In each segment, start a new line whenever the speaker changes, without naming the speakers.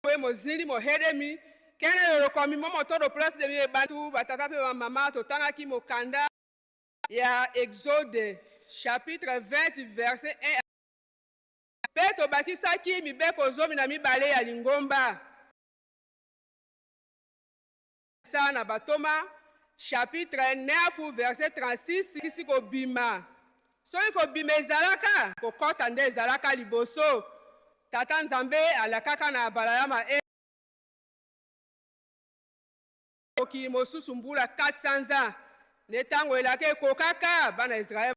Boye mozili mohedemi kene yolokomi momo todo place de mi bantu batata mpe bamama. Totangaki mokanda ya Exode chapitre 20 verset 1 mpe tobakisaki mibeko 12 ya lingomba na Batoma chapitre 9 verset 36. Kisi kobima, soki kobima ezalaka, kokɔta nde ezalaka liboso. Tata Nzambe alakaka na Abalayama e mokili mosusu mbula 400 ans, nde ntango elaka ekokaka, bana Israele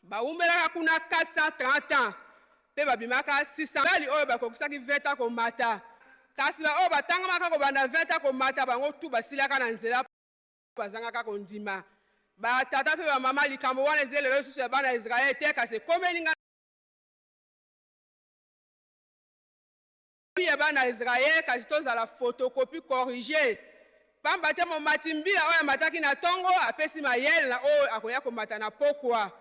bawumelaka kuna 430 ans mpe babimaka 600 bali oyo bakokisaki 20 ans komata. Kasi baoyo batangamaka kobanda 20 ans komata, bango tu basilaka na nzela, bazangaka kondima. Batata mpe bamama, likambo wana eza lelo lisusu ya bana ya Israele te, kasi ekomeli ngai ya bana ya Israele. Kasi tozala photocopie corrigée, pamba te momati mbila oyo amataki na ntongo apesi mayele na oyo akoya komata na pokwa.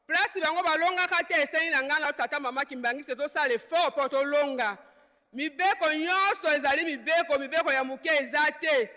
Place bango balongaka te, esengi na ngai na tata mama Kimbangisi tosala effort mpo tolonga. Mibeko nyonso ezali mibeko, mibeko ya moke eza te.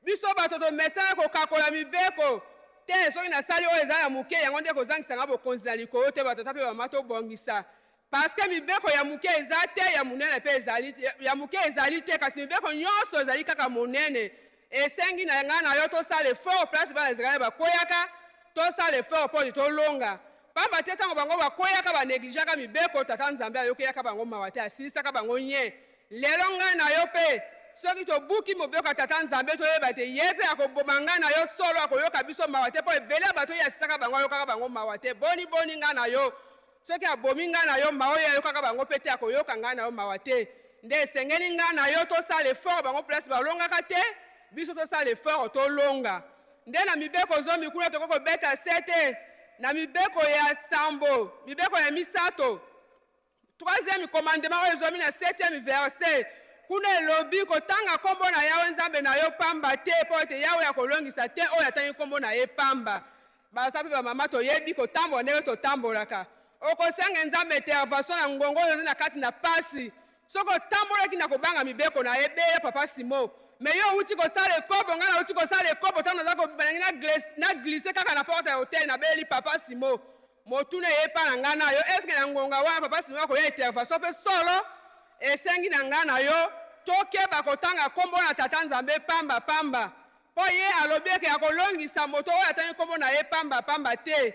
Biso bato tomesana kokakola mibeko te. Soki nasali oyo eza ya moke, yango nde kozangisanga bokonzi na likolo te. Batata mpe bamama, tobongisa, parce que mibeko ya moke eza te, ya monene mpe ezali, ya moke ezali te, kasi mibeko nyonso ezali kaka monene. Esengi na ngai na yo tosala effort. Place bana Israele bakweyaka, tosala effort mpo tolonga, pamba te ntango bango bakweyaka, banegligeaka mibeko, Tata Nzambe ayokeyaka bango mawa te, asilisaka bango nye. Lelo ngai na yo mpe, soki tobuki mobeko ya Tata Nzambe, toyeba te ye mpe akoboma ngai na yo solo, akoyoka biso mawa te, mpo ebele ya bato oyo asisaka bango, ayokaka bango mawa te. Boni boni ngai na yo? Soki abomi ngai na yo, mawa oyo ayokaka bango mpe te, akoyoka ngai na yo mawa te. Nde esengeli ngai na yo tosala effort. Bango place balongaka te, biso tosala effort tolonga. Nde na mibeko 10 kuna, tokoki kobeta se te na mibeko ya sambo, mibeko ya misato, troisième commandement oyo ezwami na septième verset. Kuna elobi: kotanga nkombo na Yawe Nzambe na yo pamba te, mpo ete Yawe akolongisa te oyo atangi nkombo na ye pamba. Batata mpe bamama, toyebi kotambola ndenge totambolaka. Okosenga Nzambe intervention na ngongo oyo oza na kati na pasi. Soki otambolaki na kobanga mibeko na ebele, papa Simo, mais yo outi kosala ekobo, ngai nauti kosala ekobo, ntango naza kobima, nangi na glisse kaka na porte ya hotel, nabeleli papa Simo. Motuna eyepa na ngai na yo: eske na ngonga wana papa Simo akoya intervention mpe solo? Esengi na ngai na yo tokeba kotanga nkombo na Tata Nzambe pamba pamba, mpo ye alobi eke akolongisa moto oyo atangi nkombo na ye pamba pamba te.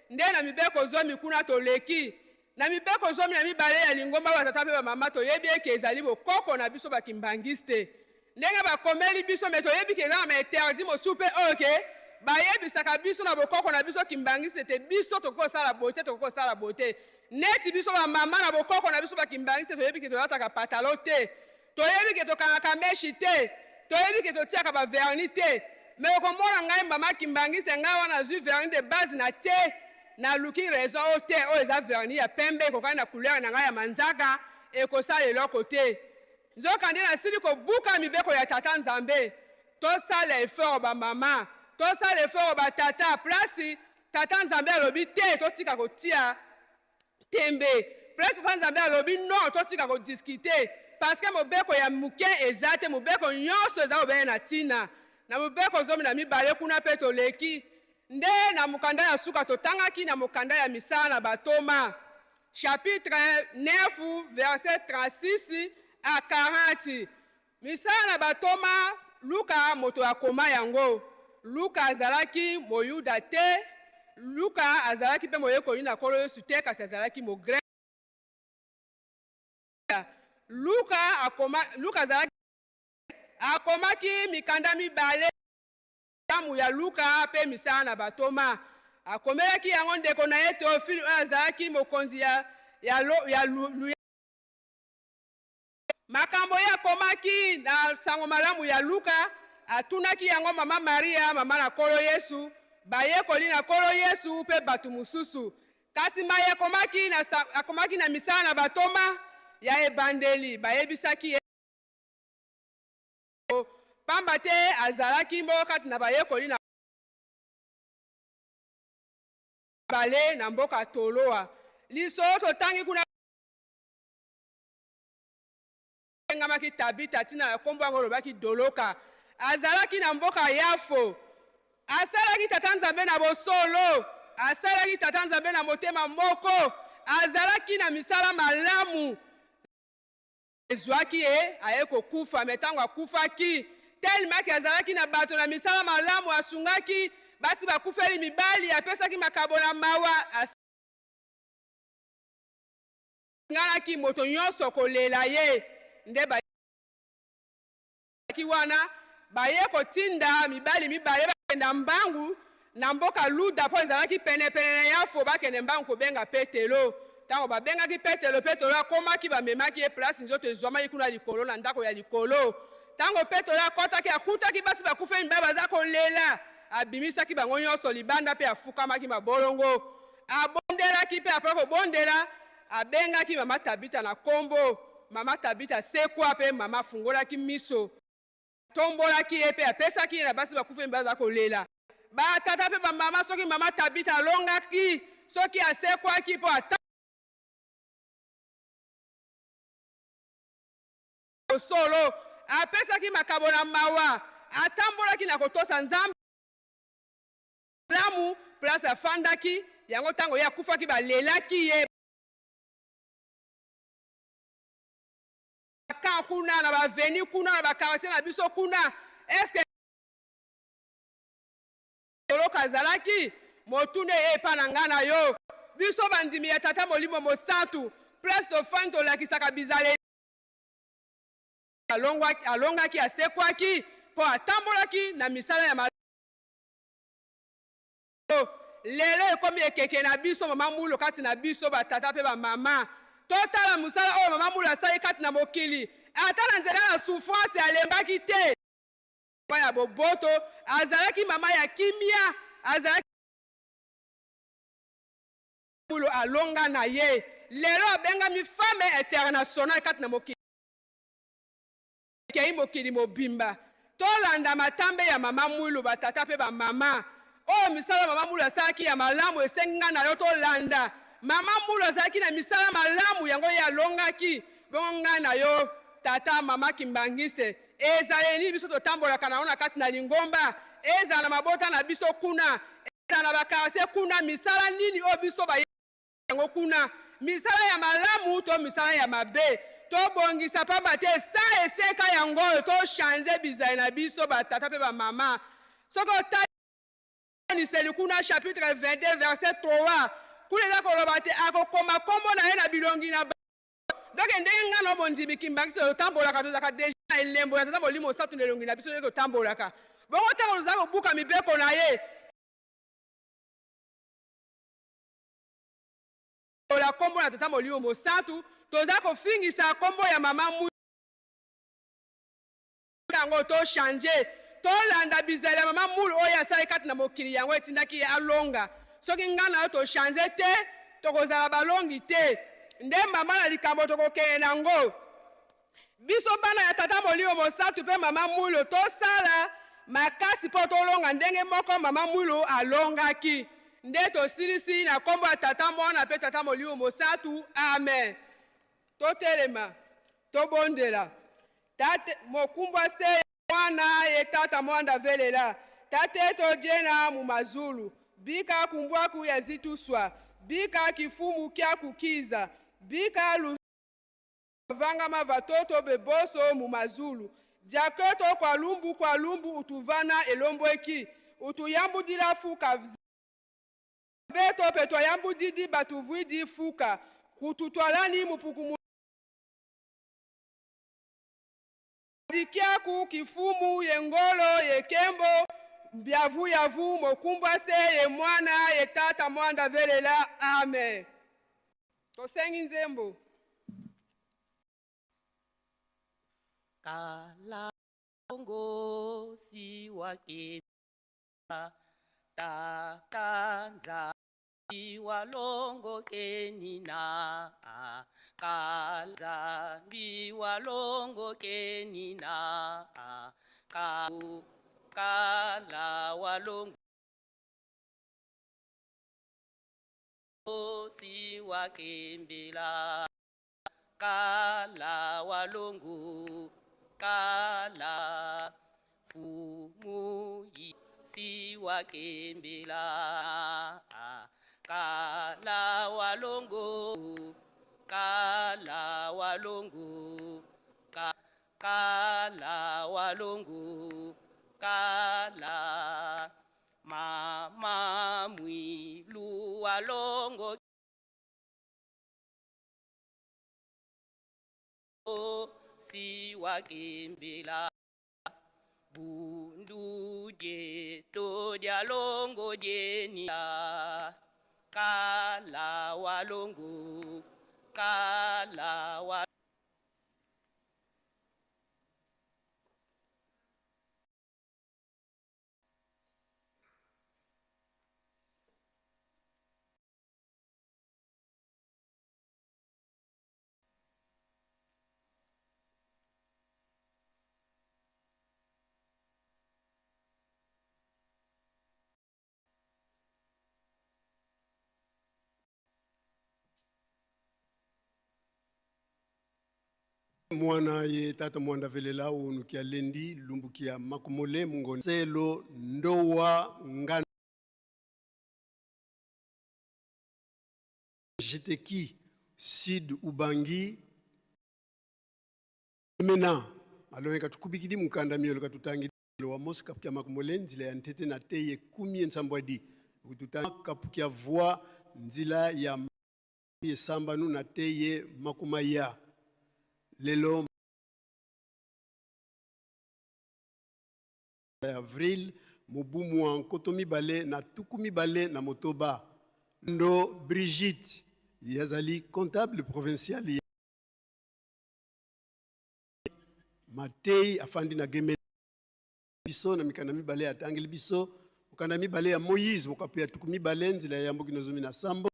Nde na mibeko 10 kuna, toleki na mibeko 12 ya lingomba. Batata mpe bamama, toyebi eke ezali bokoko na biso bakimbangiste ndenge bakomeli biso, mais toyebi ke eza na bainterdit mosusu mpe oyo ke bayebisaka biso na bokoko na biso kimbangiste te, biso tokoki kosala boye te, tokoki kosala boye te. Neti biso bamama, na bokoko na biso bakimbangiste, toyebi ke tolataka pantalon te, toyebi ke tokangaka mèches te, toyebi ke totiaka bavernis te. Mais okomona ngai mama kimbangiste, ngai wana azwi vernis de base na te, naluki raison oyo te, oyo eza vernis ya pembe ekokani na couleur na ngai ya manzaka, ekosala eloko te. Nzoka nde nasili kobuka mibeko ya Tata Nzambe. Tosala effort bamama, tosala effort batata. Place Tata Nzambe alobi te, totika kotia tembe. Place papa Nzambe alobi non, totika kodiscuter, parce que mobeko ya moke eza te, mobeko nyonso eza kobele na ntina. Na mobeko 12 kuna mpe toleki. Nde na mokanda ya suka totangaki na mokanda ya Misala na Batoma chapitre 9 verset 36 à 40. Misala na Batoma, Luka moto akoma yango. Luka azalaki moyuda te, Luka azalaki mpe moyekoli na Nkolo Yesu te, kasi azalaki mogrec. Luka akoma, Luka azalaki, akomaki mikanda mibale, Malamu ya Luka mpe Misala na Batoma. Akomelaki yango ndeko na ye Teofile oyo azalaki mokonzi ya Makambo ye akomaki na Sango Malamu ya Luka, atunaki yango mama Maria, mama na Nkolo Yesu, bayekoli na Nkolo Yesu mpe bato mosusu. Kasi mai akomaki na Misala na Batoma ya ebandeli, bayebisaki ye, pamba te azalaki moko kati na bayekoli na bale na mboka Toloa. Lisolo totangi kuna abengamaki Tabita, ntina ya nkombo yango olobaki Doloka. Azalaki na mboka Yafo. Asalaki Tata Nzambe na bosolo, asalaki Tata Nzambe na motema moko, azalaki na misala malamu. Ezwaki ye aye kokufa, me ntango akufaki, tellement ke azalaki na bato na misala malamu, asungaki basi bakufeli mibali, apesaki makabo na mawa, asenganaki moto nyonso kolela ye. Nde bayaki wana baye kotinda mibali mibale bakenda mbangu na mboka Luda, mpo ezalaki penepene na Yafo, bakende mbangu kobenga Petelo. Ntango babengaki Petelo, Petelo akomaki, bamemaki ye place nzoto ezwamaki kuna likolo na ndako ya likolo. Ntango Petelo akɔtaki, akutaki basi bakufeli mibali baza kolela. Abimisaki bango nyonso libanda mpe afukamaki mabolongo, abondelaki. Mpe après kobondela, abengaki mama Tabita na kombo. Mama Tabita sekwa! Mpe mama afungolaki miso, atombolaki ye mpe apesaki ye na basi bakufeli mibali baza kolela. Batata mpe bamama, soki mama Tabita alongaki, soki asekwaki mpo ata solo apesaki makabo na mawa, atambolaki na kotosa Nzambe malamu place afandaki yango, ntango ye akufaki, balelaki ye. Ka kuna na baveni, kuna na baquartier na biso kuna, eske Doloka azalaki? Motuna eye epa na ngai na yo. Biso bandimi ya Tata Molimo Mosantu, place tofandi, tolakisaka bizaleli. Alongaki, asekwaki mpo atambolaki na misala ya malamu. Lelo ekomi ekeke na biso, mama Mulo kati na biso, batata mpe bamama. Totala mosala oyo mama Mulo asali kati na mokili. Ata na nzela ya souffrance, alembaki te. Ya boboto, azalaki mama ya kimia, azalaki Mulo. Alonga na ye, lelo abengami femme internationale kati na mokili, kei mokili mobimba. Tolanda matambe ya mama Mwilu, batata mpe bamama. Oyo misala mama Mwilu asalaki ya malamu, esengi ngai na yo tolanda. Mama Mwilu azalaki na misala malamu, yango ye alongaki. Bongo ngai na yo, tata, mama kimbangiste, ezaleli nini biso totambolaka nango na kati na lingomba, ezala na mabota na biso kuna, ezala na baquartier kuna? Misala nini oyo biso baye yango kuna? Misala ya malamu to misala ya mabe? Tobongisa, pamba te sa eseka yango oyo. Tochange bizali na biso, batata mpe bamama. Soki otali kuna chapitre 22 verset 3, kuna eza koloba te akokoma nkombo na ye na bilongi na. Donc ndenge ngai na mondimi kimbangisi totambolaka, tozalaka déjà na elembo ya Tata Molimo Santu na elongi na biso ndenge totambolaka. Bongo ntango toza kobuka mibeko na ye, la nkombo na Tata Molimo Mosantu, toza kofingisa nkombo ya mama mu yango. Tochange, tolanda bizali ya mama Mulu oyo asali kati na mokili, yango etindaki ye alonga. Soki ngai na yo tochange te, tokozala balongi te. Nde mama na likambo tokokende nango, biso bana ya Tata Molimo Mosantu mpe mama Mwilu, tosala makasi mpo tolonga ndenge moko mama Mwilu alongaki. Nde tosilisi na nkombo ya Tata, Mwana mpe Tata Molimo Mosantu, amen. Totelema, tobondela. Tate mokumbwa se mwana ye tata mwanda velela tate todiena mu mazulu bika kumbwaku ya zituswa bika kifumu kya kukiza bika luvangama vatoto beboso mu mazulu diaketo kwa lumbu kwa lumbu utuvana elombweki utuyambudila fuka beto pe twayambudidi batuvwidi fuka kututwalani mupuku dikiaku kifumu ye ngolo ye kembo mbyavu yavu mokumbwa se ye mwana ye tata mwanda velela, amen. Tosengi nzembo.
Kala ngosi wake tata Nzambi walongo kenina, Nzambi walongo kenina, ka kala walongo. Si wakembela kala walongo kala fumu si wakembela kala walongo kala walongo kala walongo kala mama mwilu walongo si wakembela bundu je to dialongo jeni kala walongo kala wa.
Mwana ye tata mwanda velela unukia lendi lumbukia makumole mungo selo ndowa ngana Jiteki Sud Ubangi mena aloweka tukubikidi mukanda miolo katutangi wa mosi kapukia makumole nzila ya ntete na teye kumi nsambwadi kututa kapukia voix nzila ya sambanu na teye makumaya lelo avril mobumu wa nkoto mibale na tuku mibale na motoba ndo Brigitte yazali comptable provincial ya Matei afandi na geme biso na mikanda mibale atangeli biso mokanda mibale ya Moïse mokapo ya tuku mibale nzela ya yambo kino zomi na sambo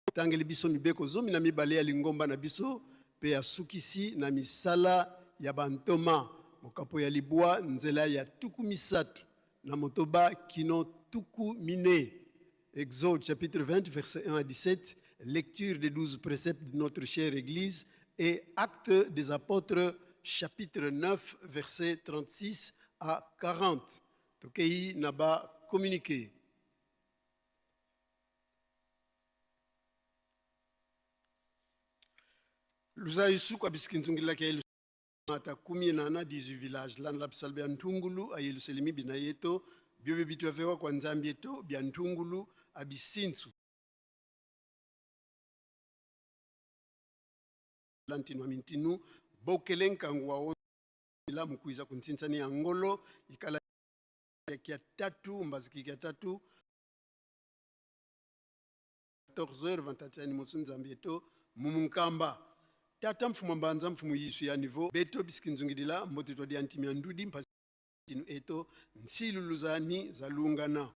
atangeli biso mibeko zomi na mibale ya lingomba na biso pe asukisi na misala ya bantoma mokapo ya libwa nzela ya tuku misato na motoba kino tuku mine. Exode chapitre 20 verset 1 à 17, lecture des 12 préceptes de notre chère Église et Actes des Apôtres chapitre 9 verset 36 à 40. Tokei naba communiqué. Luza yusu kwa bisikinzungila ke ilu ata kumi na na 18 village lan la psalbe ntungulu a Yerusalemi bina yeto byobe bitwavewa kwa nzambi yeto bya ntungulu abisinsu lantinu amintinu bokele nkangu wa la mukuiza kuntsintsani ya ngolo ikala ya tatu mbaziki ya tatu 14h 21 motsu nzambi yeto mumunkamba tata mfumu mbanza mfumu yisu ya niveau beto bisikinzungidila mbote twa diantimi ya ndudi mpasinu eto nsiluluzani zalungana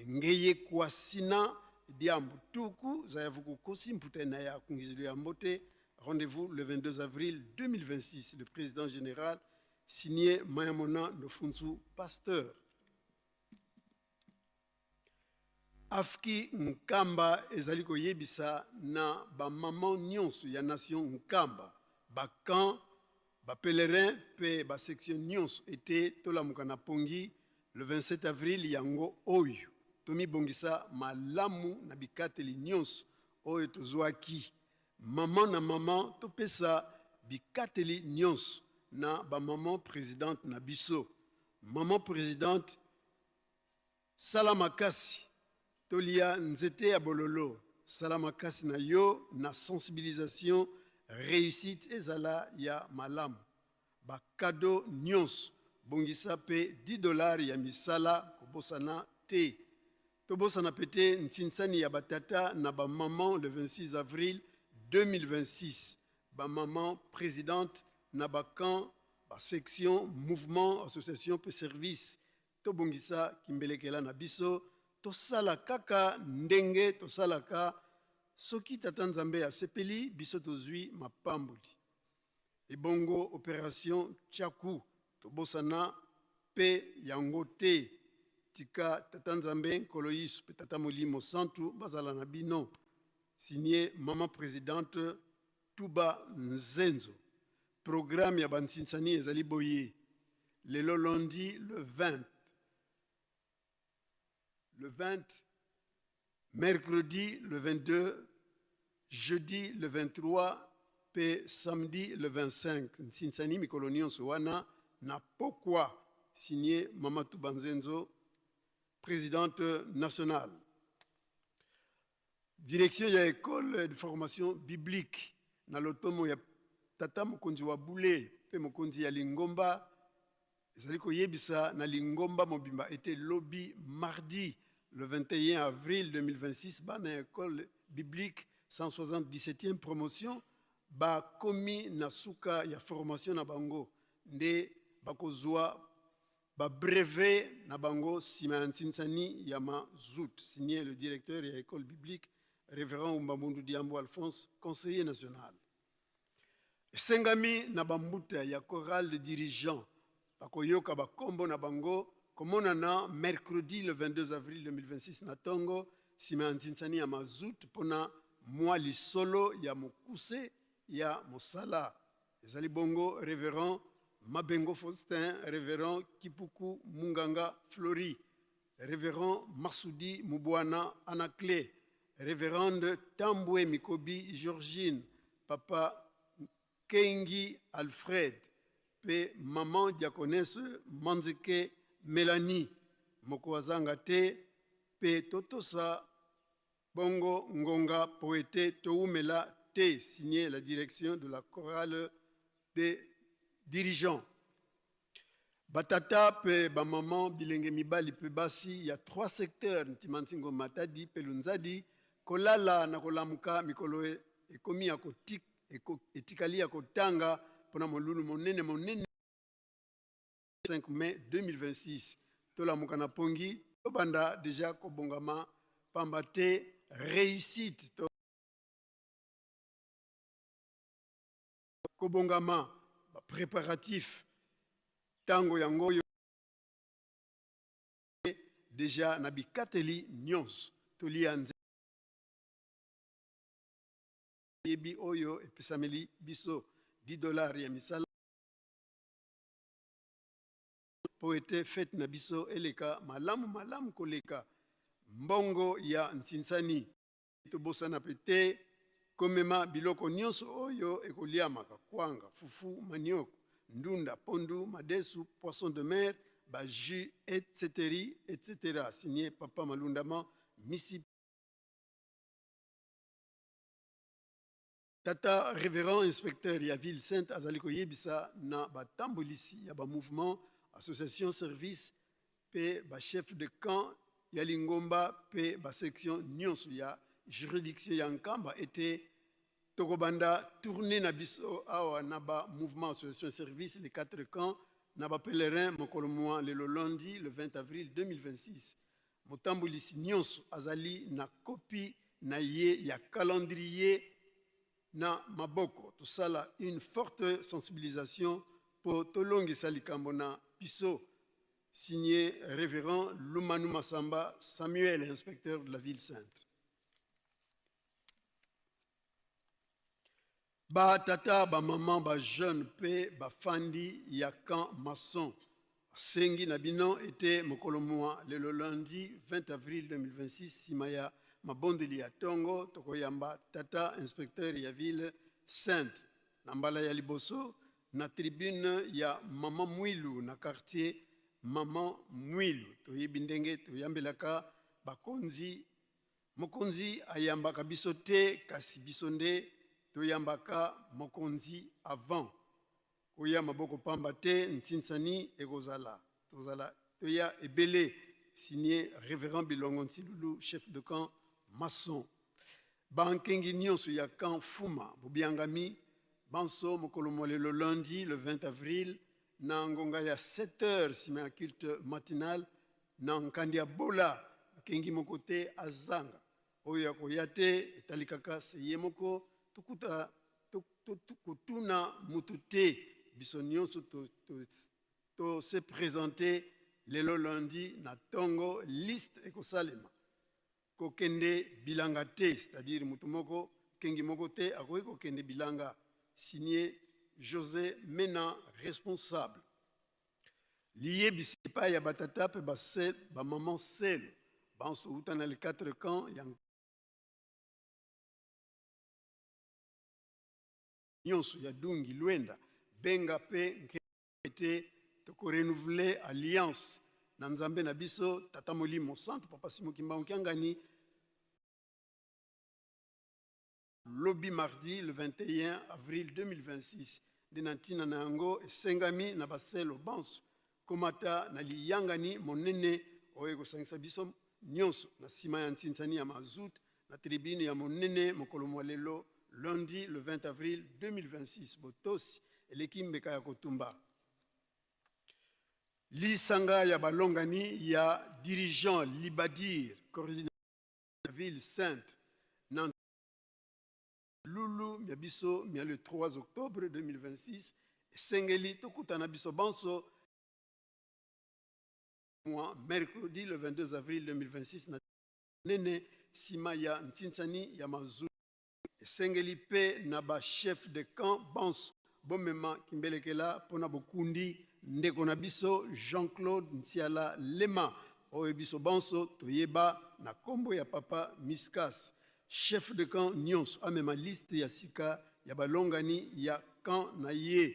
ngeye kwasina diambu tuku za yavuku kosi mputa na ya kungizilo ya mbote. Rendez-vous le 22 avril 2026, le président général signé Mayamona Ndofunzu pasteur. Afki Nkamba ezali koyebisa na ba maman nyonso ya nation Nkamba, ba camp, ba pèlerin pe ba section nyonso ete tolamuka na pongi le 27 avril yango oyo tomibongisa malamu na bikateli nyonso oyo tozwaki. Maman na maman topesa bikateli nyonso na ba maman présidente na biso. Maman présidente sala makasi tolia nzete ya bololo, sala makasi na yo na sensibilisation réussite ezala ya malamu. Ba cadeau nyonso bongisa pe $10 ya misala kobosana te. Tobosana pete ntsinsani ya batata na ba maman le 26 avril 2026. Ba maman présidente na ba camp, ba section, mouvement, association pe service. Tobongisa kimbelekela na biso, tosala kaka ndenge tosalaka soki tata Nzambe asepeli biso tozwi mapamboli. Ebongo opération Tchaku tobosana pe yango te. Tika tata Nzambe nkolo Yesu pe tata Molimo Santu bazala na bino. Signé Maman Presidente Tuba Nzenzo. Programme ya bansinsani ezali boye. Lelo lundi le 20. Le 20, mercredi le 22, jeudi le 23 mpe samedi le 25. Nsinsani mikolo nyonso wana na pokwa. Signé Mama Tuba Nzenzo, présidente nationale. Direction ya école de formation biblique na lotomo ya tata mokonzi wa bule mpe mokonzi ya lingomba ezali koyebisa na lingomba mobimba ete lobi mardi le 21 avril 2026 bana ya école biblique 177e promotion bakomi na suka ya formation na bango nde bakozwa babrevet na bango nsima ya nsinsani ya mazout. Signé le directeur ya école biblique, révérend Umbambundu Diambo Alphonse, conseiller national. Esengami na bambuta ya chorale de dirigeants bakoyoka bakombo na bango komonana mercredi le 22 avril 2026 na ntongo nsima ya nsinsani ya mazout mpona mwa lisolo ya mokuse ya mosala. Ezali bongo révérend Mabengo Faustin, révérend Kipuku Munganga Flori, révérend Masudi Mubwana Anaclé, révérende Tambwe Mikobi Georgine, papa Kengi Alfred mpe maman diaconesse Manzeke Mélanie. Moko azanga te mpe totosa bongo ngonga po ete toumela te. Signé la direction de la chorale des dirigeants. Batata mpe bamama, bilenge mibali mpe basi ya trois secteurs Ntima, Ntingo, Matadi mpe Lunzadi, kolala na kolamuka mikolo ekomi ya etikali ya kotanga mpona molulu monene monene 5 mai 2026. Tolamuka na pongi, tobanda deja kobongama, pamba te réussite to kobongama bapréparatif ntango yango oyo deja na bikateli nyonso tolia nzeyebi oyo epesameli biso 10 $ ya misala mpo ete fête na biso eleka malamu malamu koleka. Mbongo ya nsinsani, tobosana pe te komema biloko nyonso oyo ekoliamaka: kwanga, fufu, manioko, ndunda, pondu, madesu, poisson de mer, bajus, etc etc. Signé papa Malundama Misi. Tata révérend inspecteur ya ville sainte azali koyebisa na batambolisi ya bamouvement, association, service mpe bachef de camp ya lingomba mpe basection nyonso ya juridiction ya Nkamba ete tokobanda tournée na biso awa na bamouvement, association, service, les quatre camps na bapèlerin mokolo mwa lelo lundi le 20 avril 2026. Motambolisi nyonso azali na kopi na ye ya calendrier na maboko. Tosala une forte sensibilisation mpo tolongisa likambo na biso. Signé révérend Lumanu Masamba Samuel, inspecteur de la ville sainte. Batata, bamama, bajeune mpe bafandi ya camp maçon, asengi na bino ete mokolo mwa lelo lundi 20 avril 2026 nsima ya mabondeli ya ntongo tokoyamba tata inspecteur ya ville sainte na mbala ya liboso na tribune ya Mama Mwilu na quartier Mama Mwilu. Toyebi ndenge toyambelaka bakonzi. Mokonzi ayambaka biso te, kasi biso nde toyambaka mokonzi. Avant koya maboko pamba te, ntinsani ekozala, tozala toya ebele. Signé révérend Bilongo Ntilulu, chef de camp maçon. Bankengi nyonso ya camp Fuma bobiangami banso mokolo mwa lelo lundi le 20 avril na ngonga ya 7 heures nsima ya culte matinal na nkandi ya Bola. Nkengi moko te azanga. Oyo akoya te, etali kaka se ye moko. Tokuta kotuna mutu te, biso nyonso to se présenter lelo lundi na ntongo. Liste ekosalema. Kokende bilanga te, c'est-à-dire moto moko kengi moko te akoki kokende bilanga. Signé José Mena, responsable. Liyebisi epai ya batata mpe bamama selo banso uta na les quatre camps ya nyonso ya Dungi Luenda, Benga mpe Nkemba ete tokorenouveler alliance na Nzambe na biso Tata Molimo Santu Papa Simon Kimbangu Kiangani lobi mardi le 21 avril 2026. Nde na ntina na yango esengami na baselo banso komata na liyangani monene oyo ekosangisa biso nyonso na nsima ya nsinsani ya mazut na tribune ya monene mokolo mwa lelo lundi le 20 avril 2026. Botosi eleki mbeka ya kotumba. Lisanga ya balongani ya dirigeant Libadir, coordinateur ya ville sainte na lulu mya biso mya le 3 octobre 2026, esengeli tokutana biso banso mwa mercredi le 22 avril 2026 na nene nsima ya ntinsani ya mazu. Esengeli mpe na ba chef de camp banso bomema kimbelekela mpona bokundi ndeko na biso Jean-Claude Ntsiala Lema, oyo biso banso toyeba na kombo ya Papa Miskas. Chef de camp nyonso amema liste ya sika ya balongani ya camp na ye,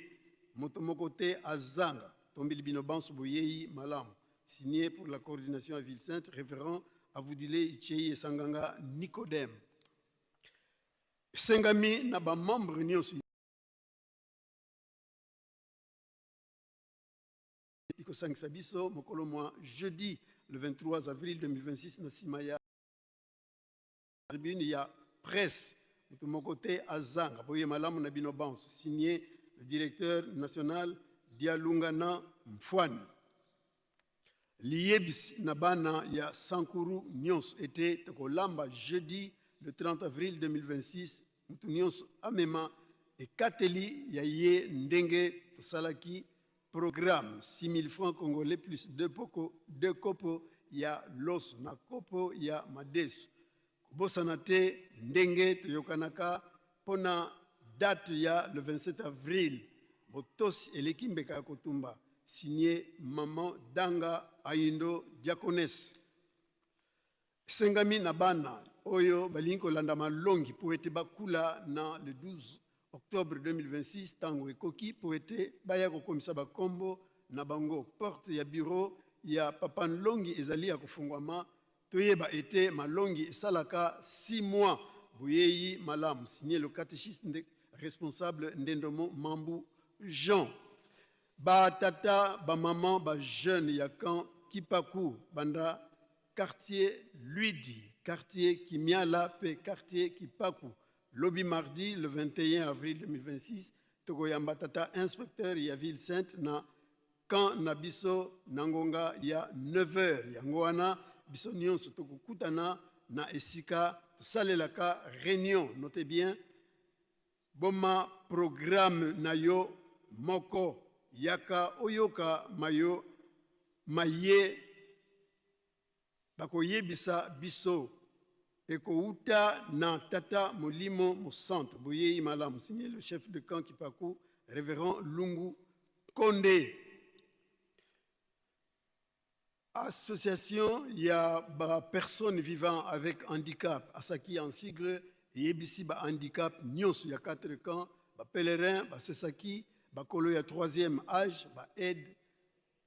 moto moko te azanga. Tombeli bino banso boyei malamu. Signé pour la coordination à Ville-Sainte, révérend Avoudile Itchei Esanganga Nicodème. Esengami na bamembre nyonso ekosangisa biso mokolo mwa jeudi le 23 avril 2026 na nsima ya tribune ya presse, moto moko te azanga. Boye malamu na bino banso. Signé le directeur national Dialungana Mfwani. Liyebisi na bana ya Sankuru nyonso ete tokolamba jeudi le 30 avril 2026, moto nyonso amema ekateli ya ye ndenge tosalaki programme: 6000 francs congolais plus 2 poko, 2 kopo ya loso na kopo ya madesu. Kobosana te ndenge toyokanaka mpona date ya le 27 avril. Botosi eleki mbeka ya kotumba. Signé Maman Danga Aindo, diaconesse. Esengami na bana oyo balingi kolanda malongi mpo ete bakula na le 12 octobre 2026, ntango ekoki mpo ete baya kokomisa bakombo na bango. Porte ya bureau ya Papa Nlongi ezali ya kofungwama. Toyeba ete malongi esalaka 6 mois. Boyei malamu. Signé le catéchiste responsable Ndendomo Mambu Jean. Batata, bamama, bajeune ya camp Kipaku, banda quartier Luidi, quartier Kimiala mpe quartier Kipaku, lobi mardi le 21 avril 2026 tokoyamba tata inspecteur ya Ville Sainte na camp na biso na ngonga ya 9 heures. Yango wana biso nyonso tokokutana na esika tosalelaka réunion. Note bien, boma programme na yo moko, yaka oyoka mayo maye bakoyebisa biso ekouta na Tata Molimo Mosantu. Boyei malamu. Signé le chef de camp Kipaku, révérend Lungu Konde. Association ya bapersonnes vivant avec handicap, Asaki en sigle, eyebisi bahandicap nyonso ya 4 camps, bapèlerin, basesaki, bakolo ya troisième âge, baaide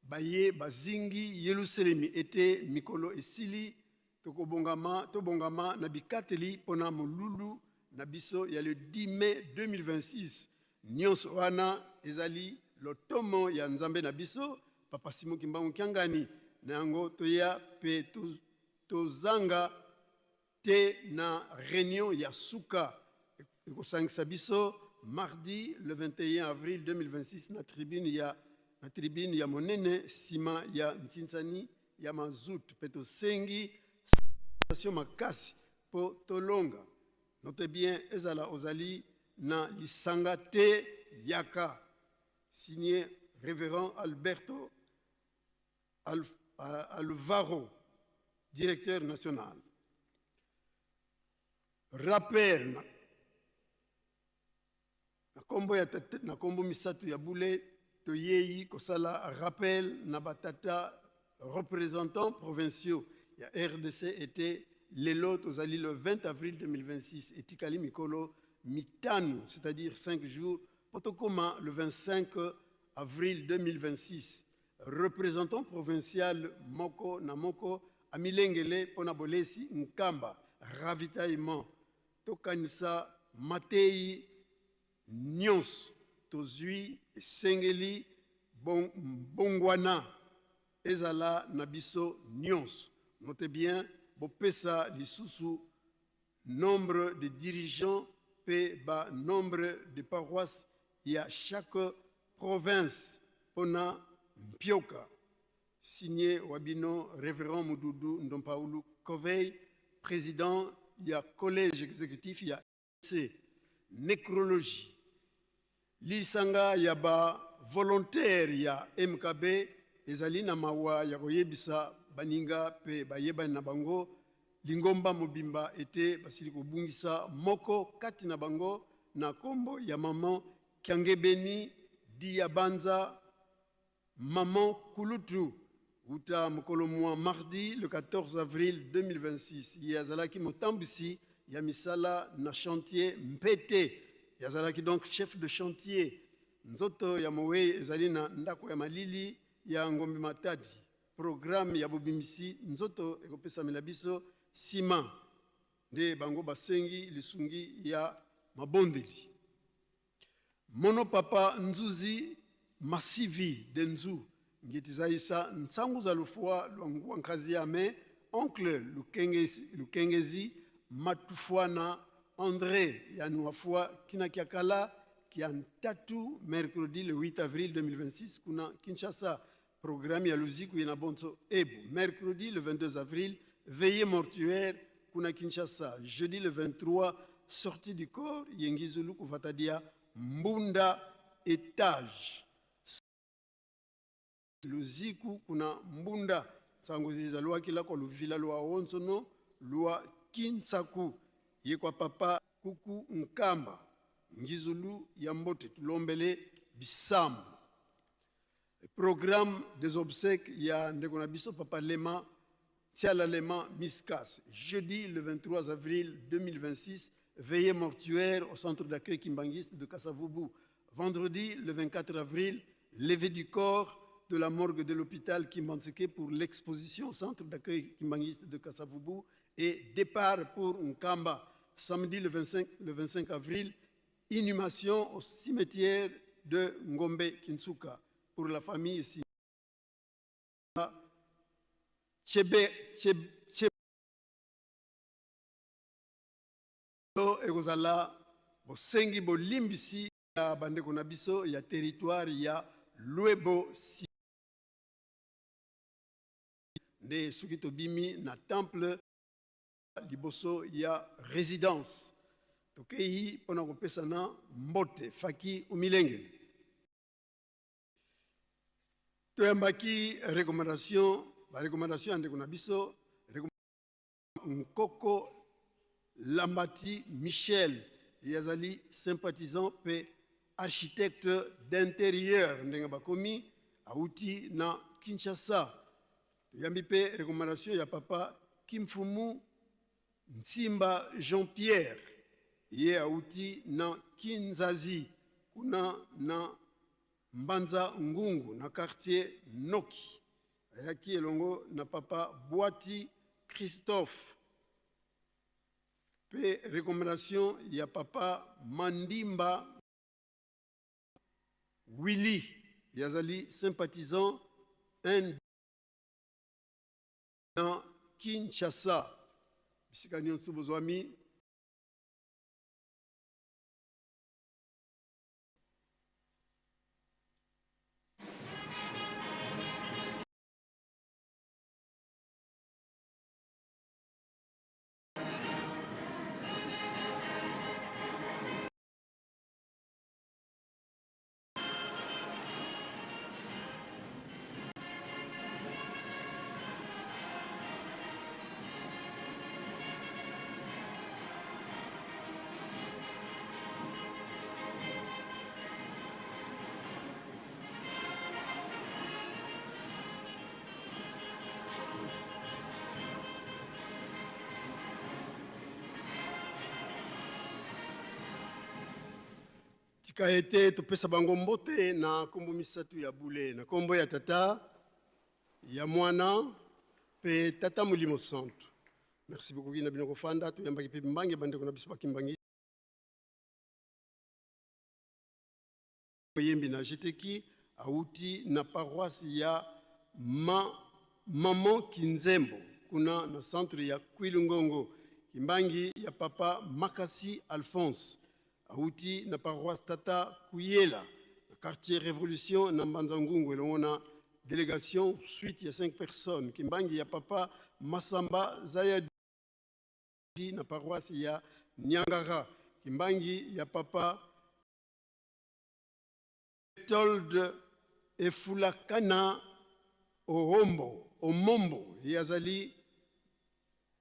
baye bazingi Yelusalemi ete mikolo esili tokobongama, tobongama na bikateli mpona molulu na biso ya le 10 mai 2026. Nyonso wana ezali lotomo ya Nzambe na biso Papa Simon Kimbangu Kiangani. Na yango toya mpe tozanga te na réunion ya suka ekosangisa biso mardi le 21 avril 2026 na tribune ya monene nsima ya ntinsani ya mazut. Mpe tosengi station makasi mpo tolonga. Note bien, ezala ozali na lisanga te, yaka. Signé révérend Alberto Alvaro, directeur national. Rappel na kombo ya tata, na kombo misato ya bule toyei kosala rappel na batata représentants provinciaux ya RDC ete lelo tozali le 20 avril 2026, etikali mikolo mitano, c'est-à-dire 5 jours po tokoma le 25 avril 2026. Représentant provincial moko na moko amilengele mpo na bolesi Nkamba ravitaillement. Tokanisa mateyi nyonso tozwi, esengeli mbongwana ezala na biso nyonso. Note bien, bopesa lisusu nombre de dirigeants mpe ba nombre de paroisses ya chaque province mpona mpioka. Signé wa bino révérend Mududu Ndompaulu Covey, président ya collège exécutif ya C. Nécrologie. Lisanga ya ba volontaire ya MKB ezali na mawa ya koyebisa baninga pe bayebani na bango lingomba mobimba ete basili kobungisa moko kati na bango na kombo ya maman Kiangebeni Diabanza, maman Kulutu, uta mokolo mwa mardi le 14 avril 2026. Ye azalaki motambwisi ya misala na chantier Mpete, ye azalaki donc chef de chantier. Nzoto ya mowei ezali na ndako ya malili ya Ngombe Matadi. Programme ya bobimisi nzoto ekopesamela biso nsima, nde bango basengi lisungi ya mabondeli. Mono papa Nzuzi Masivi de Nzu ngeti zaisa nsangu za lufua lwa nguwa nkazi ya me oncle Lukengezi, Lukengezi Matufuana André ya Nuafua kina kiakala kia ntatu mercredi le 8 avril 2026 kuna Kinshasa. Programme ya luziku ina bonso ebu mercredi le 22 avril veillée mortuaire kuna Kinshasa, jeudi le 23 sortie du corps Yengizulu kuvatadia Mbunda étage luziku kuna Mbunda sango ziza lwakila kwa luvila lwa onsono lwa Kinsaku ye kwa papa Kuku Nkamba Ngizulu ya mbote tulombele bisambu. Programme des obsèques ya ndeko na biso papa Lema Tiala Lema Miskas, jeudi le 23 avril 2026, veillée mortuaire au centre d'accueil kimbanguiste de Kasavubu. Vendredi le 24 avril, levée du corps de la morgue de l'hôpital Kimbanseke pour l'exposition au centre d'accueil kimbanguiste de Kasavubu et départ pour Nkamba. Samedi le 25 avril, inhumation au cimetière de Ngombe Kinsuka pour la famille ici. Chebe, chebe, chebe. Ekozala bosengi bolimbisi ya bandeko na biso ya territoire ya Luebo si nde soki tobimi na temple liboso ya résidence tokei mpona kopesana mbote faki omilengeli. Toyambaki recommandation, ba recommandation ya ndeko na biso Nkoko Lambati Michel, ye azali sympathisant pe architecte d'intérieur ndenge bakomi, awuti na Kinshasa. Toyambi pe recommandation ya papa Kimfumu Nsimba Jean-Pierre, ye awuti na Kinzazi kuna na Mbanza Ngungu na quartier Noki. Ayaki elongo na papa Bwati Christophe. Pe recommandation ya papa Mandimba Willy, yazali sympathisant un na Kinshasa. Bisika nyonso bozwami. Tika ete topesa bango mbote na nkombo misato ya bule, na nkombo ya Tata, ya Mwana mpe Tata Molimo Santu. Merci beaucoup na bino kofanda. Toyambaki mpe mbange bandeko na biso bakimbangi moyembi na GTK awuti na paroisse ya ma Maman Kinzembo kuna na centre ya Kwilungongo. Kimbangi ya papa Makasi Alphonse awuti na paroisse Tata Kuyela na quartier Revolution na Mbanza Ngungu elongo na délégation suite ya 5 personnes. Kimbangi ya papa Masamba Zayadi na paroisse ya Niangara. Kimbangi ya papa Told Efulakana Ohombo Omombo, ye azali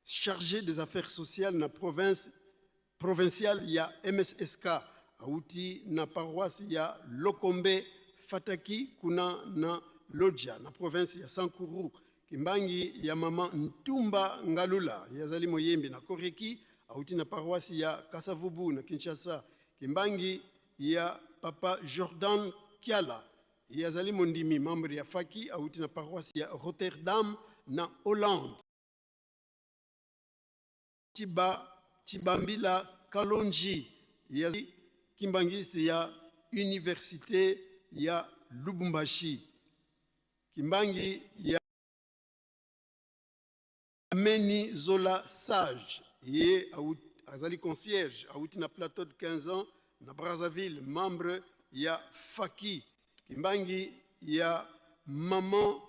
chargé des affaires sociales na province provinciale ya MSSK, awuti na paroisse ya Lokombe Fataki kuna na Lodja na province ya Sankuru. Kimbangi ya mama Ntumba Ngalula, ye azali moyembi na Koreki, awuti na paroisse ya Kasavubu na Kinshasa. Kimbangi ya papa Jordan Kiala, ye azali mondimi membre ya Faki, awuti na paroisse ya Rotterdam na Hollande. Tiba Tibambila Kalonji, ye azali kimbangiste ya université ya Lubumbashi. Kimbangi ya Meni Zola Sage, ye azali concierge, awuti na plateau de 15 ans na Brazzaville, membre ya Faki. Kimbangi ya maman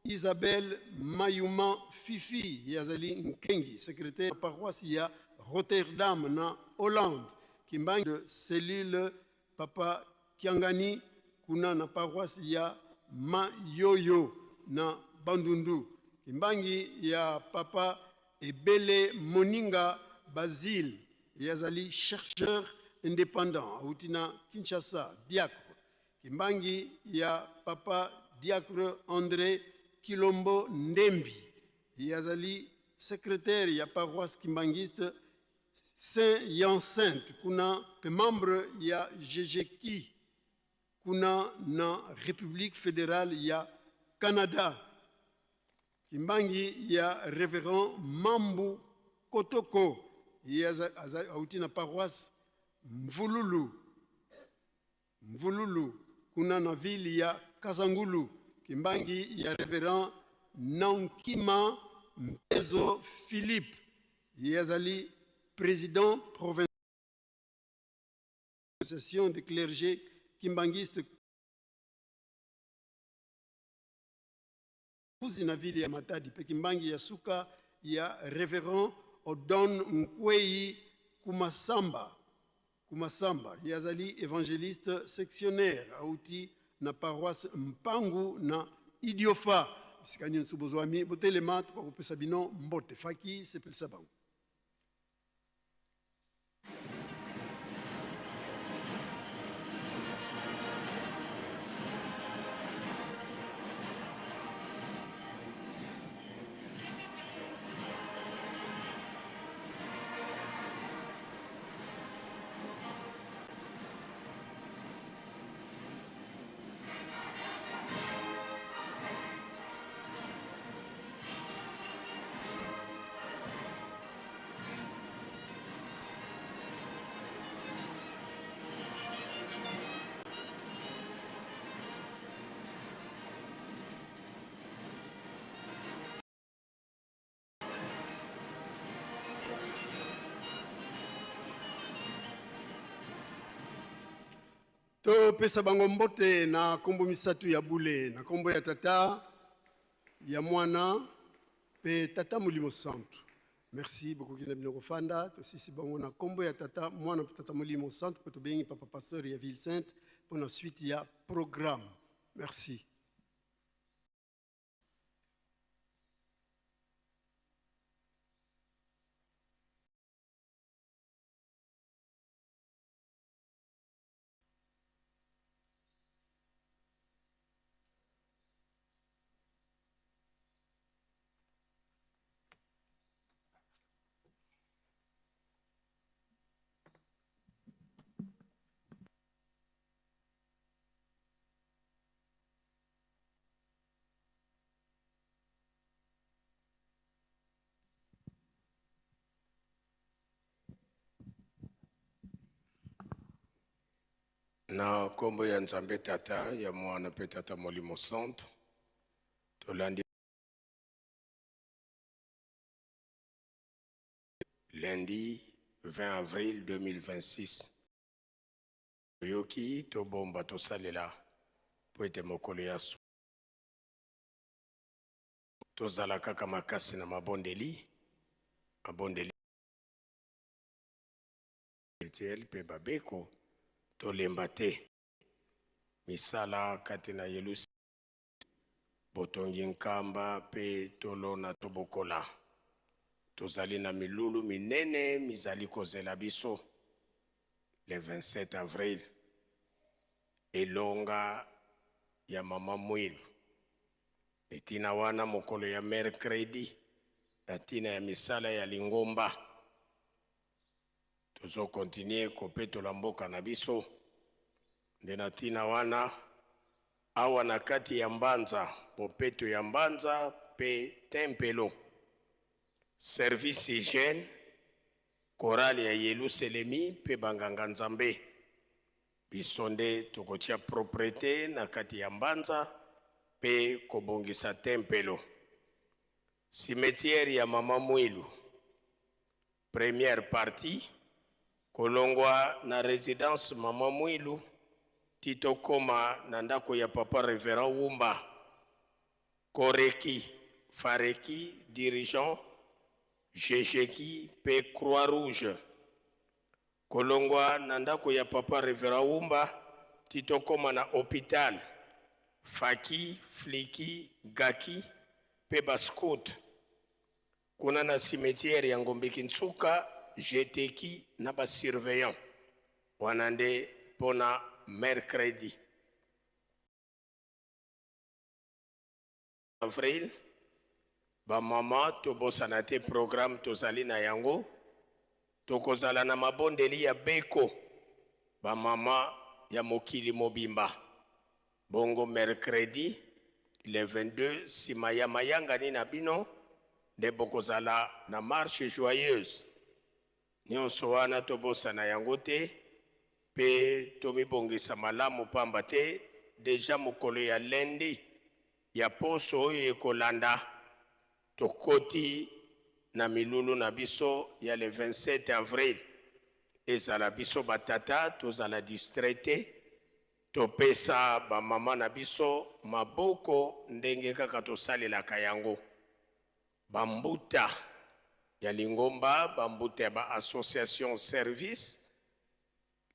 Isabelle Mayuma Fifi, ye azali nkengi secrétaire ya paroisse ya Rotterdam na Hollande. Kimbangi de cellule papa Kiangani kuna na paroisse ya Mayoyo na Bandundu. Kimbangi ya papa Ebele Moninga Basile, ye azali chercheur indépendant, awuti na Kinshasa, diacre. Kimbangi ya papa diacre André Kilombo Ndembi, ye azali secrétaire ya paroisse kimbangiste Saint-Hyacinthe kuna mpe membre ya GGKI kuna na République fédérale ya Canada. Kimbangi ya révérend Mambu Kotoko, ye awuti na paroisse Mvululu Mvululu kuna na ville ya Kazangulu. Kimbangi ya révérend Nankima Mpezo Philippe, ye azali président provincial association de clergé kimbangiste kuzi na ville ya Matadi. Pe kimbangi ya suka ya révérend Odon Nkwei Kumasamba Kumasamba, ye azali évangéliste sectionnaire, auti na paroisse Mpangu na Idiofa. Bisika nyonso bozwami, botelema, tokopesa bino mbote. Faki sepelisa bango. Topesa bango mbote na nkombo misato ya bule, na nkombo ya Tata, ya Mwana mpe Tata Molimo Santu. Merci bokoki na bino kofanda. Tosisi bango na nkombo ya Tata, Mwana mpe Tata Molimo Santu, mpe tobengi papa pasteur ya Ville Sainte mpo na suite ya programme. Merci.
Na nkombo ya Nzambe Tata, ya Mwana mpe Tata Molimo Santu, tolandi lundi 20 avril 2026. Toyoki, tobomba, tosalela mpo ete mokolo ya su tozala kaka makasi na mabondeli, mabondeli spirituel mpe babeko, tolemba te misala kati na Yelusalemi, botongi nkamba mpe tolona tobokola. Tozali na milulu minene mizali kozela biso le 27 avril, elonga ya mama Mwilu. Etina wana mokolo ya mercredi na ntina ya misala ya lingomba, tozo continuer kopetola mboka na biso. Nde na ntina wana awa na kati ya Mbanza, bopeto ya Mbanza mpe tempelo, service hygiène, chorale ya Yelusalemi mpe banganga Nzambe, biso nde tokotia proprete na kati ya Mbanza mpe kobongisa tempelo. Cimetière ya mama Mwilu, première partie, kolongwa na résidence mama Mwilu ti tokoma na ndako ya papa révérend Wumba, Koreki, Fareki, dirigeant, Jejeki mpe Croix Rouge. Kolongwa na ndako ya papa révérend Wumba ti tokoma na hôpital, Faki, Fliki, Gaki mpe bascout. Kuna na cimetière ya Ngombe Kintsuka, Jeteki na basurveillant. Wana nde mpona mercredi avril. Bamama, tobosana te programme tozali na yango. Tokozala na mabondeli ya beko bamama ya mokili mobimba. Bongo mercredi le 22, nsima ya mayangani na bino, nde bokozala na marche joyeuse. Nyonso wana tobosana yango te mpe tomibongisa malamu, pamba te deja mokolo ya lundi ya poso oyo ekolanda tokoti na milulu na biso ya le 27 avril. Ezala biso batata, tozala distrait te, topesa bamama na biso maboko ndenge kaka tosalelaka yango. Bambuta ya lingomba, bambuta ya ba-association service,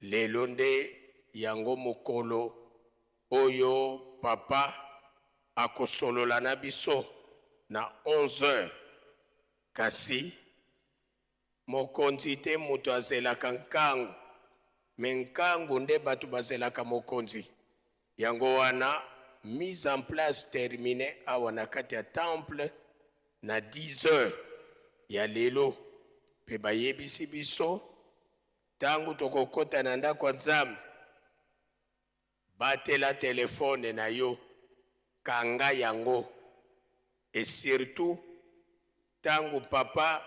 lelo nde yango mokolo oyo papa akosolola na biso na 11 heures. Kasi mokonzi te moto azelaka nkangu, me nkangu nde bato bazelaka mokonzi. Yango wana mise en place termine awa na kati ya temple na 10 heures ya lelo, mpe bayebisi biso ntango tokokɔta na ndako ya Nzambe, batela telefone na yo, kanga yango, et surtout ntango papa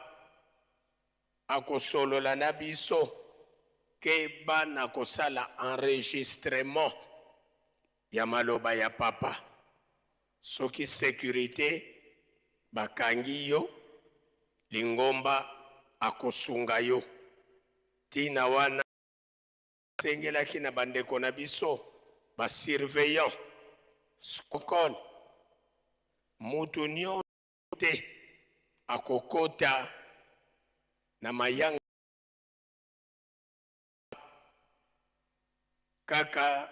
akosolola na biso, keba na kosala enregistrement ya maloba ya papa. Soki sécurité bakangi yo, lingomba akosunga yo. Ntina wana asengelaki na bandeko na biso basurveillant skokol, mutu nyonso te akokota na mayanga, kaka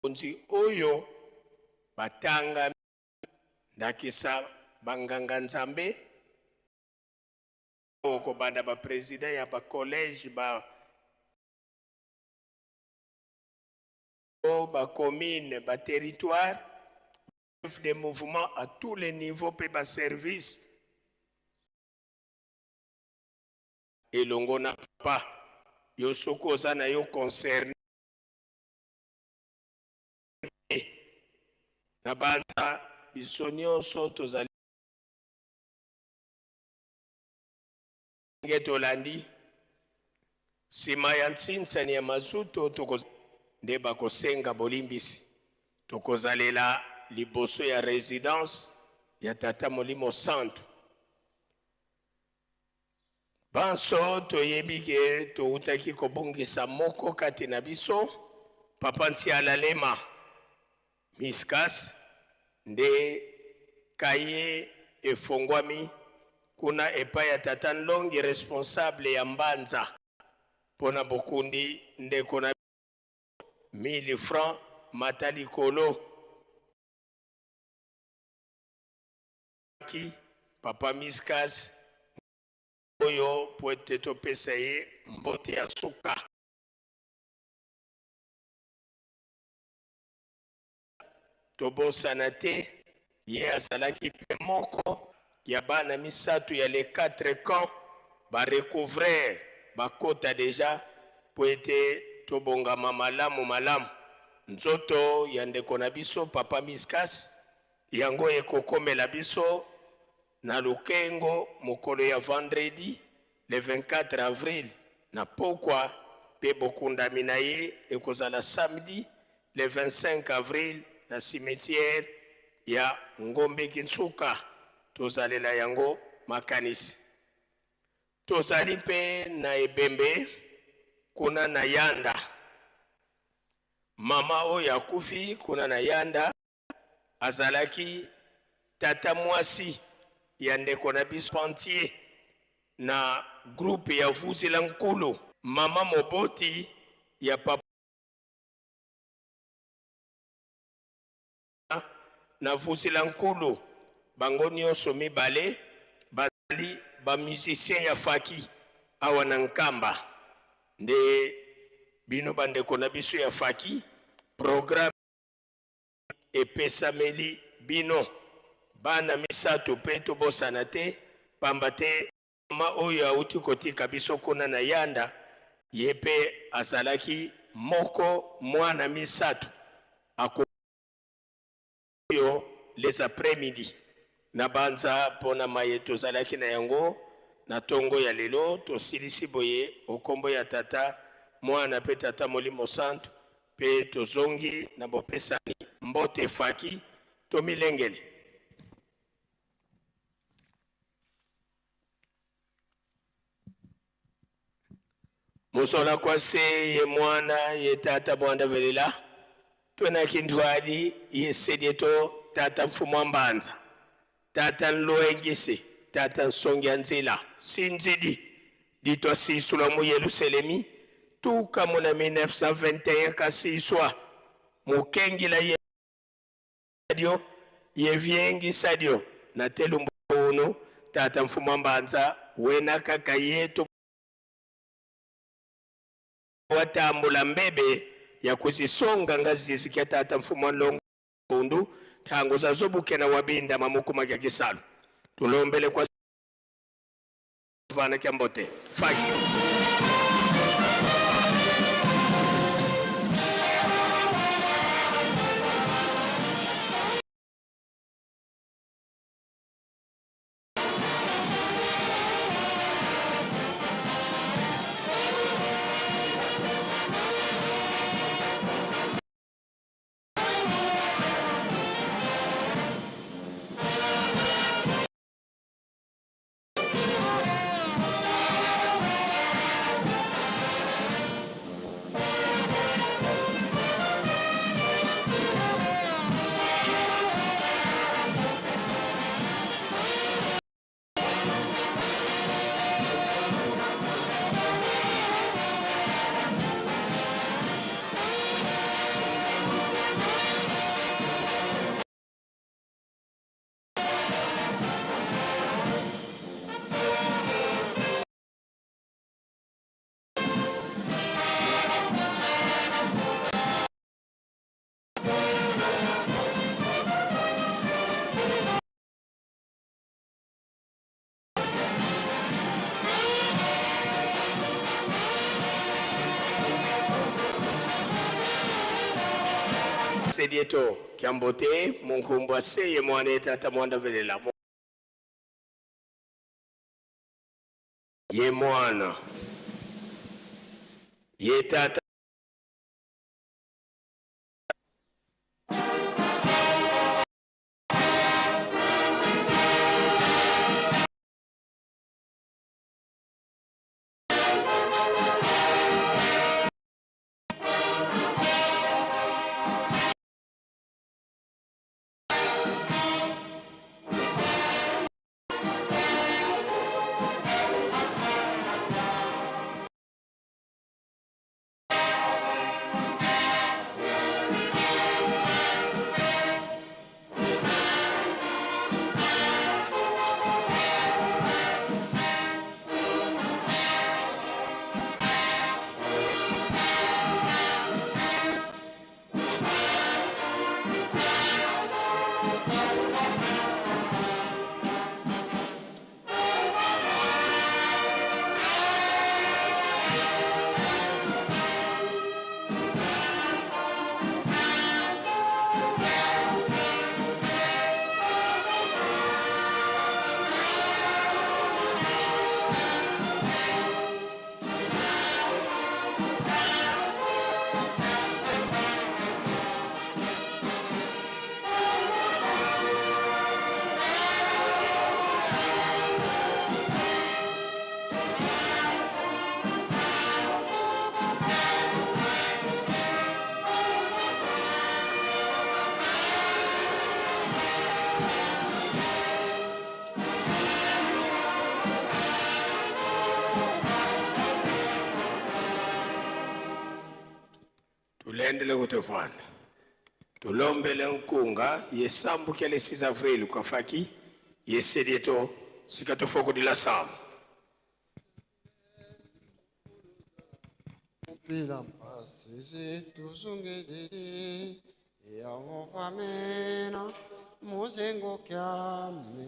bakonzi oyo batanga, ndakisa banganga Nzambe, kobanda baprésident ya bacollège, ba bacommune, baterritoire, chef de mouvement à tous les niveaux mpe baservice elongo na papa. Yo soki oza na yo concerné na banza, biso nyonso tozali nge tolandi nsima ya ntsinsani ya mazuto toko. nde bakosenga bolimbisi. Tokozalela liboso ya residence ya Tata Molimo Santu. Banso toyebi ke towutaki kobungisa moko kati na biso, Papa Nsiala Lema Miskas, nde kaye efongwami kuna epai ya Tata Nlongi responsable ya Mbanza mpo na bokundi ndeko na 1000 francs mata likolo. Ki Papa Miskas oyo mpo ete topesa ye mbote ya suka. Tobosana te, ye azalaki mpe moko ya bana misato ya les quatre camps ba recouvreurs bakota dejà mpo ete tobongama malamu malamu. Nzoto ya ndeko na biso Papa Miskas yango ekokomela biso na Lukengo mokolo ya vendredi le 24 avril na pokwa mpe bokundami na ye ekozala samedi le 25 avril na cimetière ya Ngombe Kinsuka. Tozalela yango makanisi. Tozali mpe na ebembe kuna na Yanda. Mama oyo akufi kuna na Yanda azalaki tata mwasi ya ndeko na biso Pantier na groupe ya Vuzila Nkulu, mama moboti ya papa na Vuzila Nkulu. Bango nyonso mibale bazali ba musiciens ya Faki awa na Nkamba. Nde bino bandeko na biso ya Faki, programme epesameli bino bana misato mpe tobosana te, pamba te mama oyo auti kotika biso kuna na Yanda, ye mpe azalaki moko mwana misato ako oyo les après-midi na banza mpo na maye tozalaki na yango na tongo ya lelo. Tosilisi boye okombo ya Tata, Mwana mpe Tata Molimo Santu, mpe tozongi na bopesani mbote. Faki tomilengele. Musola kwase ye mwana ye tata bwanda velela twena kindwali ye sedieto tata mfumu wa mbanza tata nlwengisi tata nsongi ya nzila sinzidi ditwa sisula mu Yelusalemi tuka muna 1921 kasiswa mukengila ye dio ye viengisadio na telumbu unu tata mfumu wa mbanza wena kaka yetu watambula mbebe ya kuzisonga ngazi kya tata mfumu wa nlongo bundu tango zazobukena wabinda mamukuma kya kisalu tulombele kwa vana kya mbote faki. Sedieto kyambote munkumbwa seye mwana tata mwanda velela ye mwana ye tata. Tulendele kutofanda tulombele nkunga yesambuki le 6 avril kwafaki yesedieto sika tofokudila samu.
Mpila mpasi zituzungilili Yehova mena muzengo kyame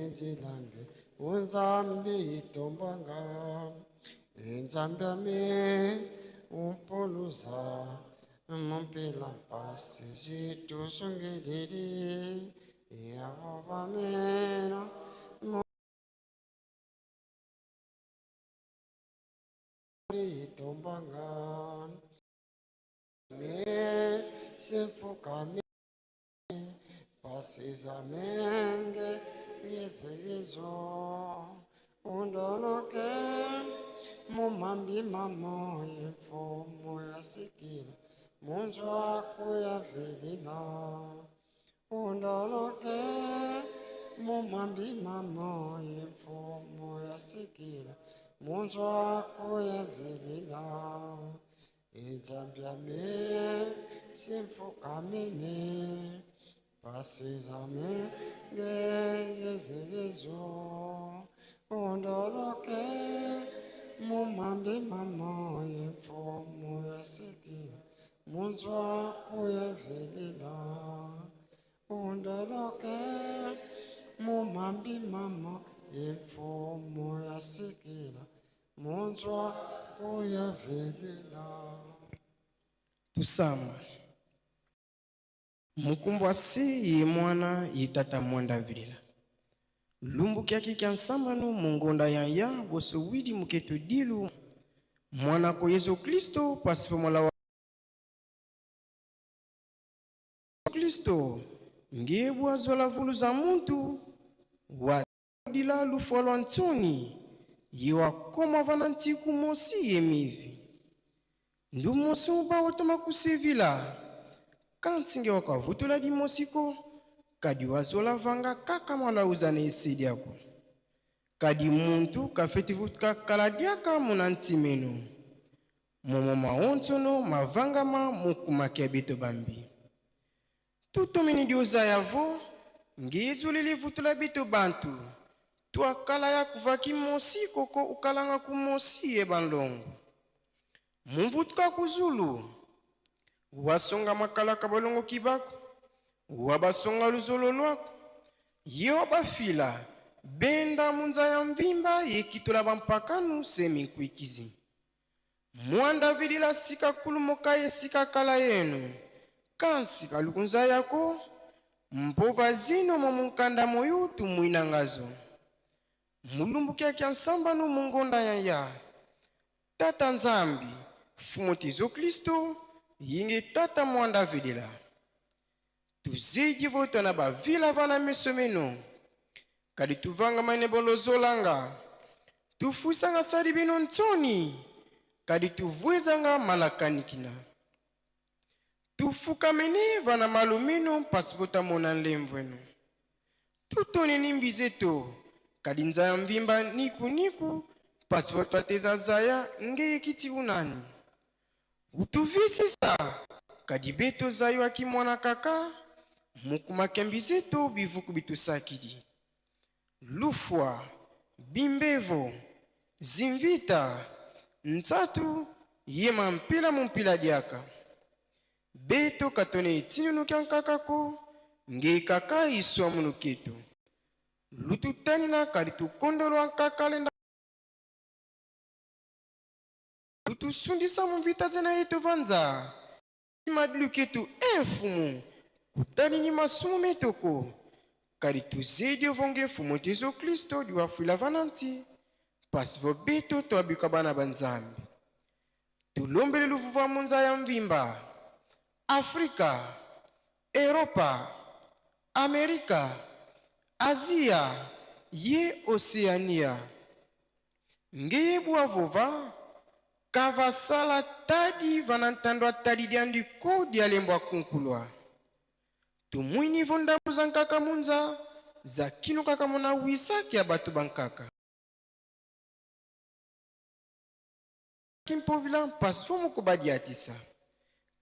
nzilange unzambi tombanga Nzambi ame umpuluza Mumpila mpasi zituzungilili Yehova mena tombanga me simfukame pasizamenge yezeyezo undoloke mumambi mamo imfumo yasikila munzwa kuyavilila undoloke mumambi mamo imfumo yasikila munzwa kuyavilila Inzambiame simfukamene pasizame ngeyezeyezo undoloke mumambi mamo imfumo yasikila munzwa kuyavilila undoloke mumambi mamo imfumo yasikila munzwa kuyavilila.
Tusamba mukumbwa se ye mwana ye tata mwanda vilila lumbu kyaki kya nsambano mungonda ya ya boso widi muketo dilu mwana ko Yesu Kristo pasipo mwala wa Kristo ngebwa zola vulu za muntu wa dila lufwa lwa ntsoni ye wakoma vana ntiku mosi ye mivi ndu mosi uba otoma kusevila kansinge wakavutula dimosiko kadi wazola vanga kaka mwala uzana esedi yako kadi muntu kafetivuka kala diaka muna ntimeno momo maonsono mavangama mukumaki ya beto bambi tutomini dioza yavo ngezoleli vutula beto bantu twakala ya kuvaki mosi koko ukalanga ku mosi ye banlongo mumvutuka kuzulu wasonga makala kabolongo kibako wabasonga luzolo lwako ye wabafila benda munza ya mvimba yekitola bampakanu se minkwikizi mwanda vilila sika kulumoka ye sika kala yenu kansi kalukunza yako mpova zino mo munkanda moyu tumwinangazo mulumbu kyakya nsambano mungonda ya ya tata nzambi fumu tizo kristo yingi tata mwanda vidila tuzidi voto na bavila vana miso mino kadi tuvanga mane bolozolanga tufusanga sali bino ntsoni kadi tuvwezanga malakanikina tufukamene vana malumino mpasi votamona nlemvwenu tutoneni mbizeto kadi nzaya mvimba niku-niku mpasi votwateza zaya ngeyekiti unani utuvisisa kadi beto zayo akimwana kaka mukumakembizeto bivuku bitusakidi lufwa bimbevo zimvita ntsatu yema mpila mumpila diaka beto katone etinunu kya nkakako nge kaka iswa munu ketu lututanina kadi tukondolwa nkaka lenda lutusundisa mumvita zena yetu vanza madilu ketu emfumu kutalini masumu metoko kadi tuzedi ovonge mfumu Yesu Kristo diwafuila vananti pasi vo beto toabika bana ba Nzambi tulombele luvuva munza ya mvimba Afrika, Europa, Amerika, Azia ye Oceania ngeye bwa vova kavasala tadi vana ntando tadi diandi ko dialembwa kunkulwa tumwini vo ndambu za nkaka munza za kino kaka mona wisaki ya bato bankaka kimpovila mpasi fo moko badiatisa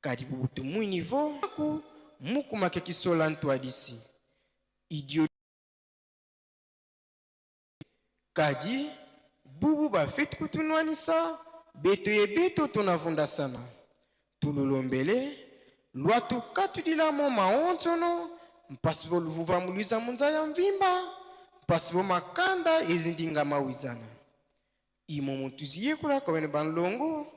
Kadi bubutu mwini vo ku mukumake kisola ntwadisi idio kadi bubu bafeti kutunwanisa beto ye beto tonavundasana tululombele lwatu katudila mo maonzono mpasi vo luvuva muluiza munza ya mvimba mpasi vo makanda ezindinga mawizana imo mutuzi yekula kobene banlongo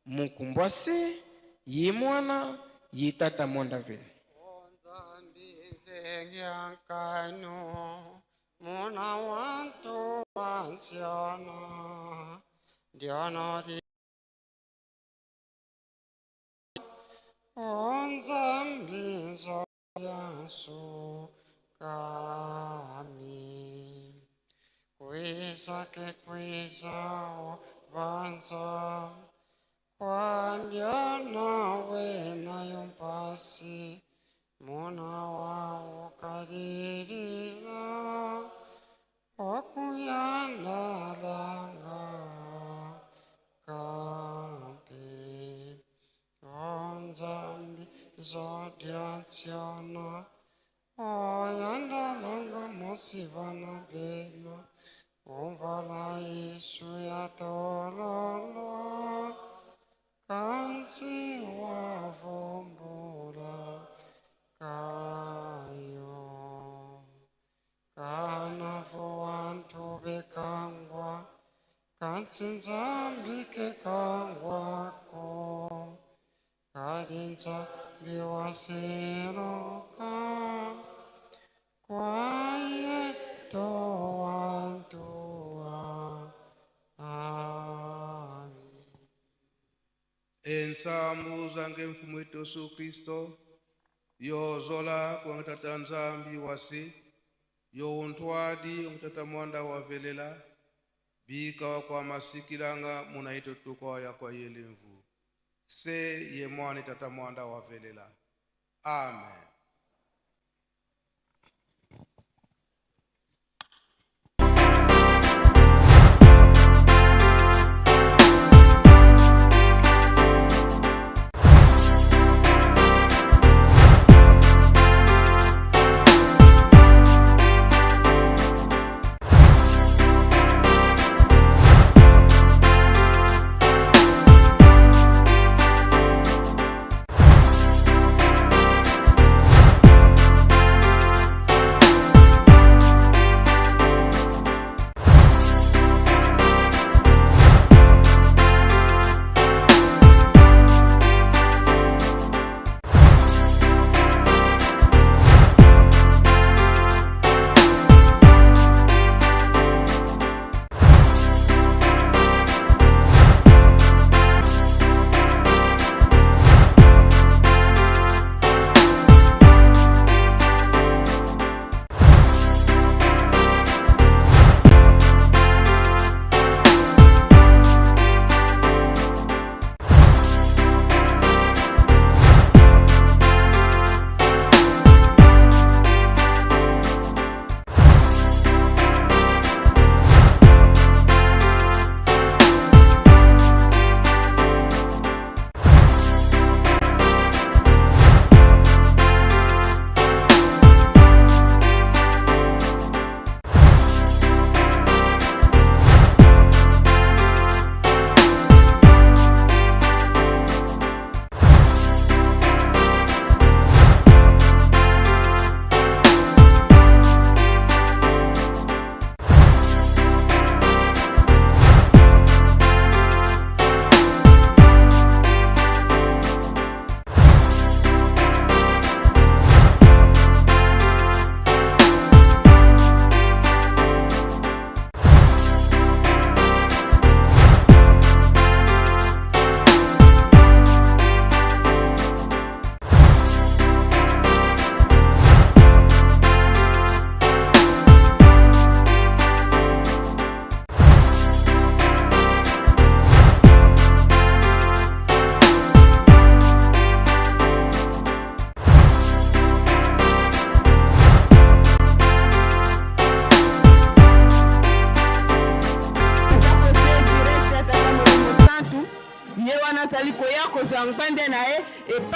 mukumbwase ye mwana ye tata mwanda vele.
Nzengyankanu muna wantu wansiona ndiono di onzambizo yasu kami kwisa ke kwisa vanza kwandiona wena yompasi muna wawo kadirira okuyanalanga kampi onzambi zodiatsiona oyandalanga mosivana bena umvala isu yatololwa kansi wavumbula kayo kana voantu bekangwa kansi nzambike kangwako kadinza biwaseroka kwaye towantua. Amen.
Entsambu zange mfumu wetu Yesu Kristo yozola kwa tata Nzambi wasi yountwadi tata mwanda wa velela bika wa kwa masikilanga munaito tukwa ya kwa yelemvu se ye mwane tata mwanda wa velela. Amen.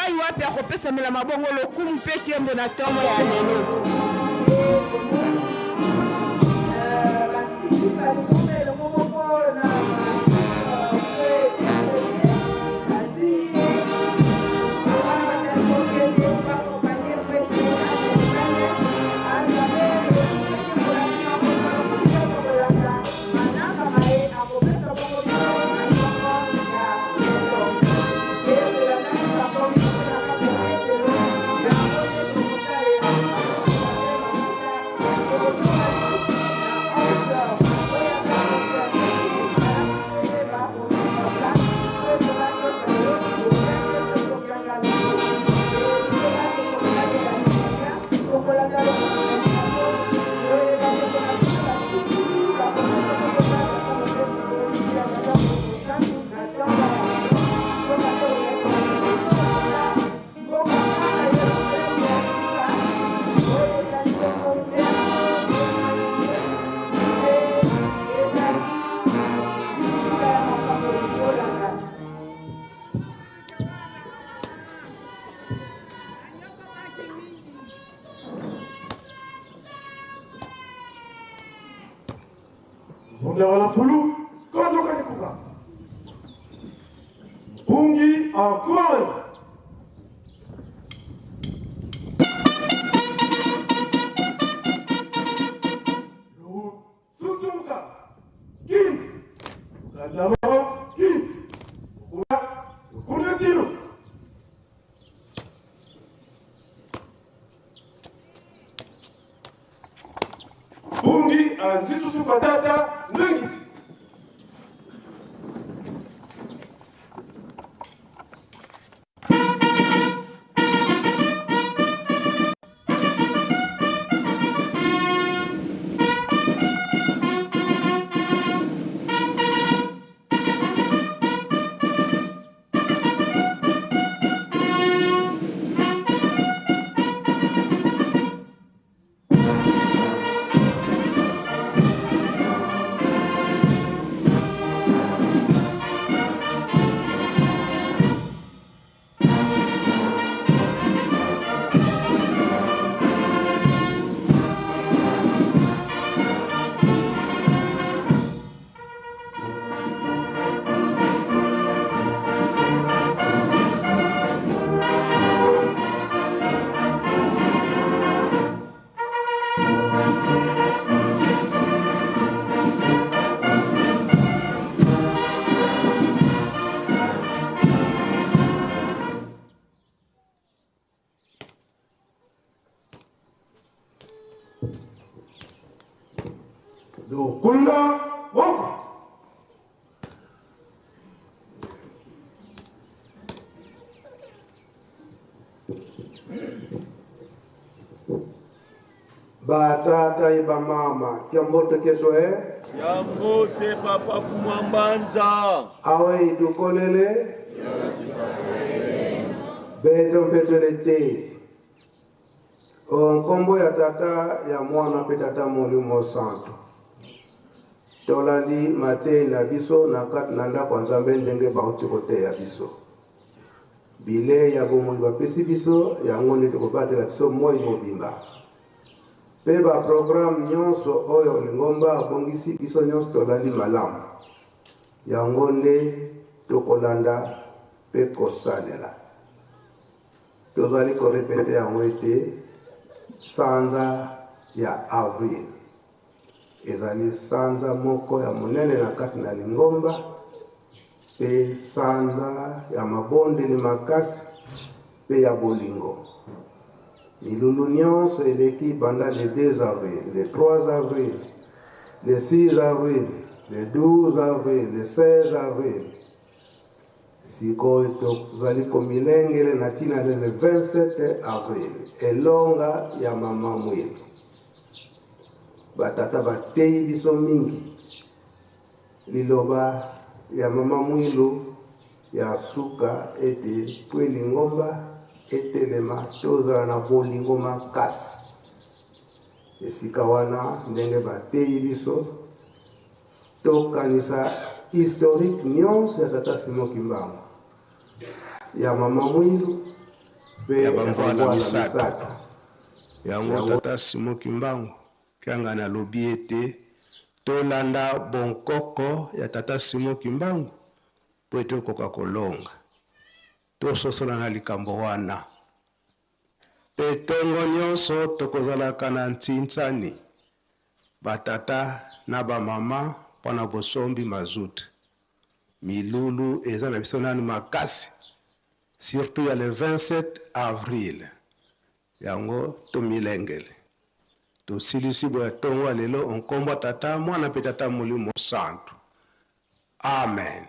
Epai wapi akopesamela mabongo lokumu mpe nkembo na ntongo ya lelo.
Zondera Kondo Kanikuka. Bungi en couronne. Suzuka. Kim. Kandamo Kim. Kura. Kunetino. Bungi anzisusu patata ndengisi. Lokula moko.
Batata e bamama, tiambote keto e?
Tiambote papa Fumwambanza.
Awe itukolele? Beto mpetele tesi. Nkombo ya tata ya mwana mpe tata molimo santo. Tolandi matei na biso na kati na ndako ya Nzambe ndenge bauti koteya biso. Bilei ya bomoi bapesi biso yango nde tokobatela biso moi mobimba. Mpe baprograme nyonso oyo lingomba abongisi biso nyonso tolandi malamu. Yango nde tokolanda mpe kosalela. Tozali korepete yango ete sanza ya avril ezali sanza moko ya monene na kati na lingomba mpe sanza ya mabondeli makasi mpe ya bolingo. Milulu nyonso eleki banda le 2 avril, le 3 avril, le 6 avril, le 12 avril, le 16 avril. Sikoyo tozali komilengele na ntina le 27 avril, elonga ya mama Mwilu. Batata bateyi biso mingi liloba ya mama Mwilu ya suka ete po lingomba etelema tozala na bolingo makasi. Esika wana ndenge bateyi biso tokanisa historique nyonso ya tata Simon Kimbangu, ya mama Mwilu
ya bamvwala misato. Yango tata Simon Kimbangu Kiangani alobi ete tolanda bonkoko ya tata Simon Kimbangu mpo ete okoka kolonga. Tososola na likambo wana. Mpe tongo nyonso tokozalaka na ntsinsani, batata na bamama mpo na bosombi mazout. Milulu eza na biso nanu makasi surtout ya le 27 avril. Yango tomilengele. Tosilisi boya tongo ya lelo onkombo ya Tata, Mwana mpe Tata Molimo Santu. Amen.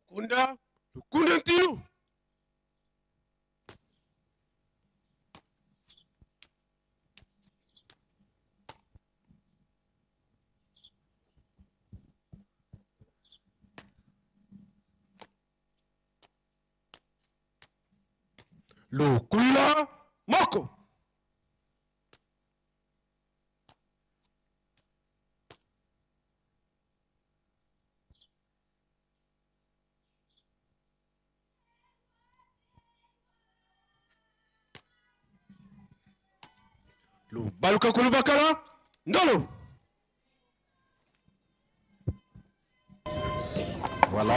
Kunda, lukunde ntiyu. Lukula moko. Lubaluka kulubakala ndolo.
Voilà.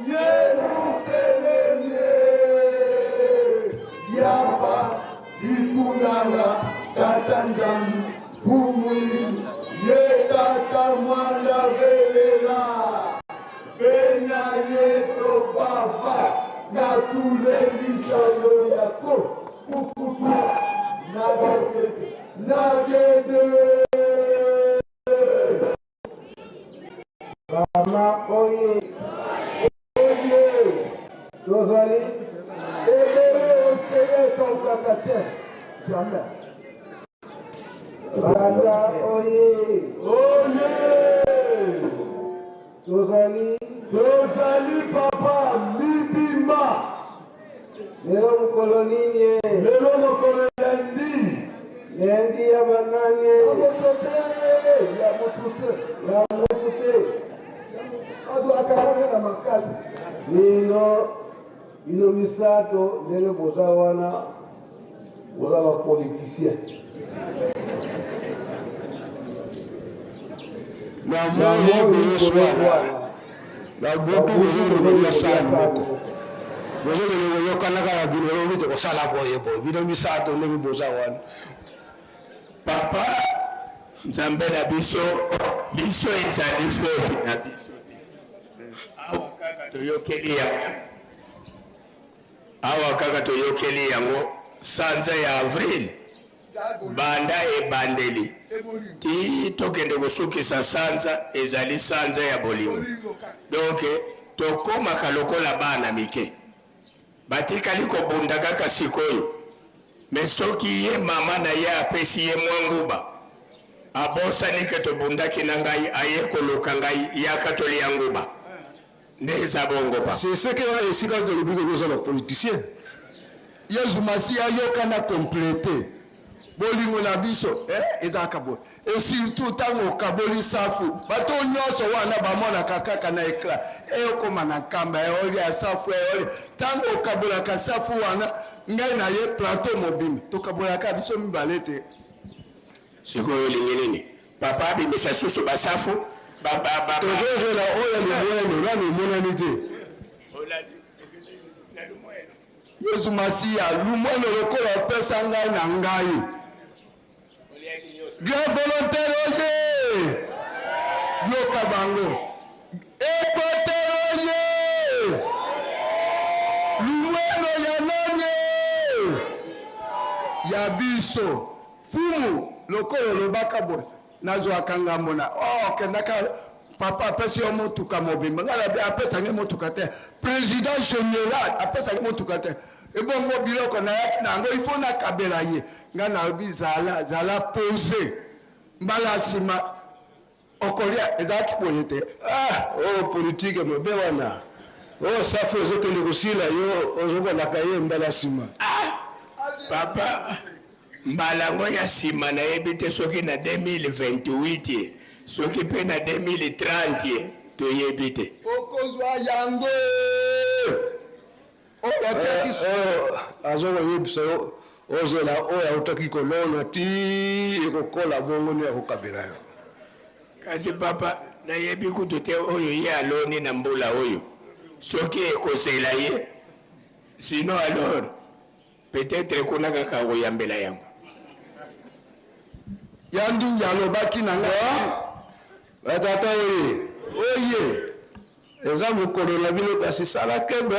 Yelusalemi yaba ikunala tata Nzambi Mfumu Yesu ye tata mwana velela bena yeto baba natulelisa yo yako kukutu nagede nagede.
Mama oye oye tozali
ebele oseye ekaukaka te jamais.
Banda oye
oye
tozali
tozali papa mibimba.
Lelo mokolo nini ye?
Lelo mokolo lundi.
Lundi ya banani?
Ya moto te, ya moto te.
Ya moto te.
Azwaka wana na makasi.
Bino bino misato ndenge boza wana boza ba politiciens.
Na moi bozoswana na butu bozokende kolia sani moko bozokende koyokanaka na bino lobi tokosala boye boye bino misato ndenge boza wana.
Papa Nzambe na biso, biso ezali faute na biso te. Awa kaka toyokeli yango, awa kaka toyokeli yango sanza ya avril banda ebandeli ti tokende kosukisa sanza ezali sanza ya bolingo. Donc tokomaka lokola bana mike batikali kobunda kaka sikoyo. Mais soki ye mama na ye apesi ye mwa nguba, abosani ke tobundaki na ngai, aye koluka ngai, yaka tolia nguba. Nde eza bongo pa.
C'est ce que wana esika tolobi ke boza ba politiciens.
Yezu Masiya yoka na complete bolingo na biso eh, ezalaka boye et surtout tango okaboli safu bato nyonso wana bamonaka kaka na ecran eh, okoma na nkamba eh, olia safu eh, olia tango okabolaka safu wana ngai na ye plateau mobimba tokabolaka biso mibale te.
Sikoyo olingi nini papa abimisa susu ba safu ba ba ba.
Tozozela oyo ya lumweno nanu emonani te.
Yesu Masiya lumweno lokola opesa ngai na ngai. Grand volontaire oye! Yoka bango. Equateur oye! Lumweno ya nani? Ya biso. Fumu lokola olobaka boye nazwaka ngambo na oh, okendaka papa apesi yo motuka mobimba ngai nabi apesa ngai motuka te président général apesa ngai motuka te ebongo biloko nayaki na yango ifo nakabela ye ngai nalobi zala zala pose mbala nsima okolia ezalaki boye te
ah oyo oh, politike mabe wana oyo oh, safu ezokende kosila yo ozokolaka ye mbala nsima
ah, papa mbala yango ya nsima nayebi te soki na 2028 soki mpe na 2030 toyebi te
okozwa yango oyo atiaki
eh, oh, azokoyebisa yo ozela oyo autaki kolona ti ekokola bongo nde akokabela yo.
Kasi papa nayebi kutu te oyo ye aloni na mbula oyo soki ekozela ye sinon alors peut-être kuna kaka akoyambela yango.
Ya ndungi alobaki na ngai.
Batata oye.
Oye.
Eza mokolo na bino kasi sala kebe.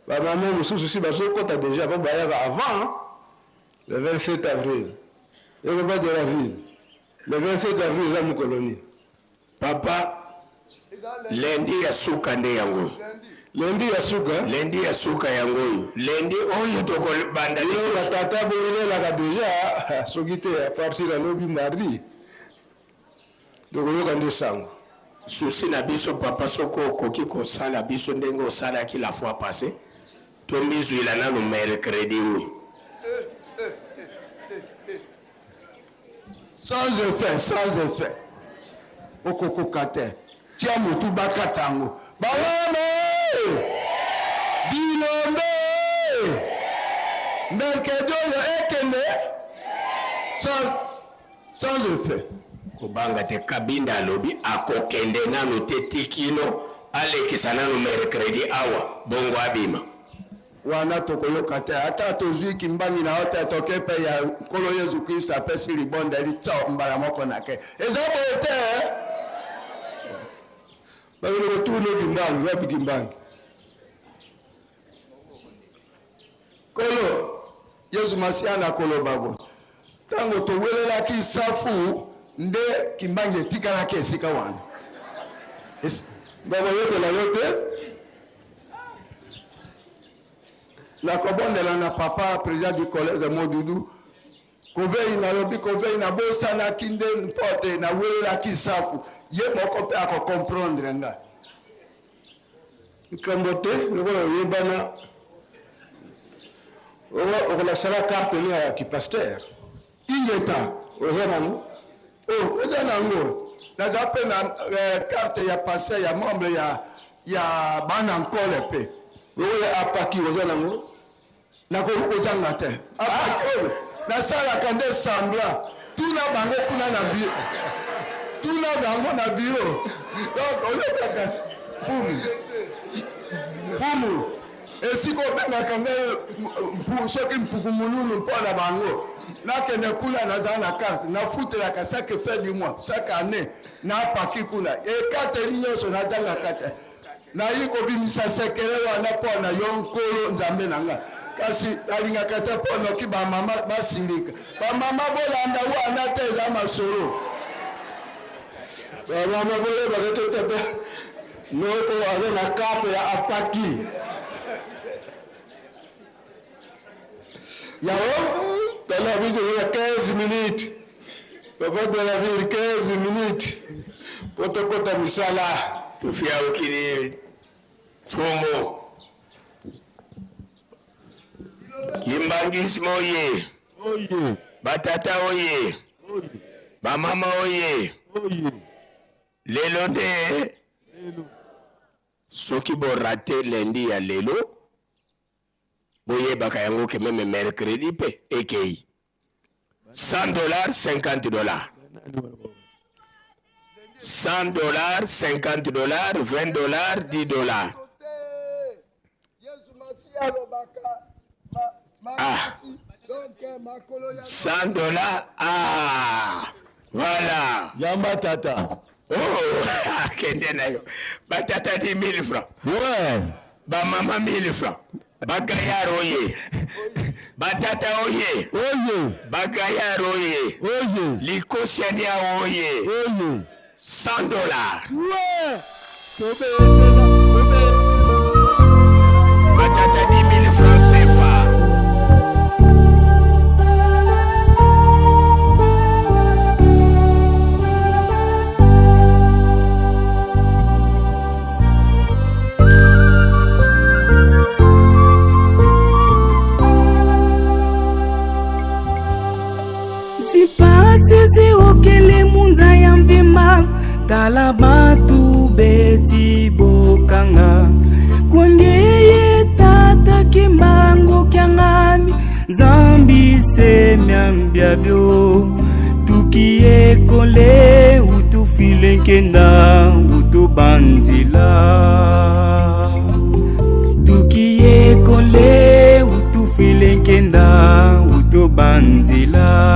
Ba maman mosusu si bazokota dejà po bayaka avant le 27 avril. Eloba de la ville. Le 27 avril eza mokolo nini?
Papa, lundi ya suka nde yango oyo.
Lundi ya suka?
Lundi ya suka yango oyo. Lundi oyo tokobanda
lisusu. Bino ba tata bomilelaka dejà soki te à partir ya lobi mardi. Tokoyoka nde sango.
Souci na biso papa soki okoki kosala biso ndenge osalaki la fois passe tomizuila nanu mercredi oyo.
Sans effet, sans effet. Okokoka te. Tia mutu bakata yango. Bawama ee! Bilombe ee! Mercredi oyo ekende sans, sans effet.
Kobanga te, Kabinda alobi akokende nanu te ti kino alekisa nanu mercredi awa bongo abima.
Wana tokoyoka te ata tozui kimbangi na yo te toke pe ya nkolo yezu christ apesi libondeli tso mbala moko na ke eza boye te eh?
Bakende kotuna kimbangi wapi kimbangi.
Nkolo Yezu Masiya na koloba boye, Ntango towelelaki nsafu nde kimbangi etikalaki esika wana.
Bakoyokela yo te.
Nakobondela na papa president du collège Modudu Kovei, nalobi Kovei, nabosanaki nde mpo te nawelelaki nsafu, ye moko mpe ako comprendre nga.
Likambo te lokola oyebana okolasala carte no ya kipasteur.
Ingeta.
Oza nango?
Oh, oza nango. Naza mpe na eh, carte ya pasteur ya membre ya ya bana nkole mpe.
Oyo apaki oza nango?
Nakoki kozanga te. Apaki oyo nasalaka nde semblant. Tuna bango kuna na bureau. Tuna bango na bureau. Donc oyokaka fumu. Fumu esika obengaka ngai mpu, soki mpuku mululu mpo na bango nakende kuna nazala na carte nafutelaka chaque fin du mois chaque année napaki kuna ekateli nyonso nazangaka te Nayi kobimisa sekele wana mpo na yo, Nkolo Nzambe na ngai. Kasi nalingaka te mpo noki ba mama basilika. Ba mama bolanda wana te, eza masolo.
Ba mama boyebaka te tata noko aza na carte ya apaki.
Yango
tala biso ya 15 minutes. Papa de la ville 15 minutes po tokota misala.
Tufiaukili mfumu kimbangisme oye
oye
batata oye bamama oye
oye
lelo nde soki borate lundi ya lelo boyebaka yango ke meme mercredi mpe ekei 100 dollars 50 dollars 100 dollars 50 dollars 20 dollars 10 dollars ah 100 dollars ah voilà
yamba tata
oh akende na yo batata 10 000 francs
ouais
bamama 1000 francs bagayar oye batata oye
oye
bagayar oye
oye
likosiania oye
oye
100 dollars
ouais tobetela
batata 10 000 francs CFA
Zipasi ziokele munza ya mvima tala batu beti bokanga kwangeye tata kimbangu kyangami nzambi semyambya byo tukiyekole utufile nkenda utubandila tukiyekole utufile nkenda utubandila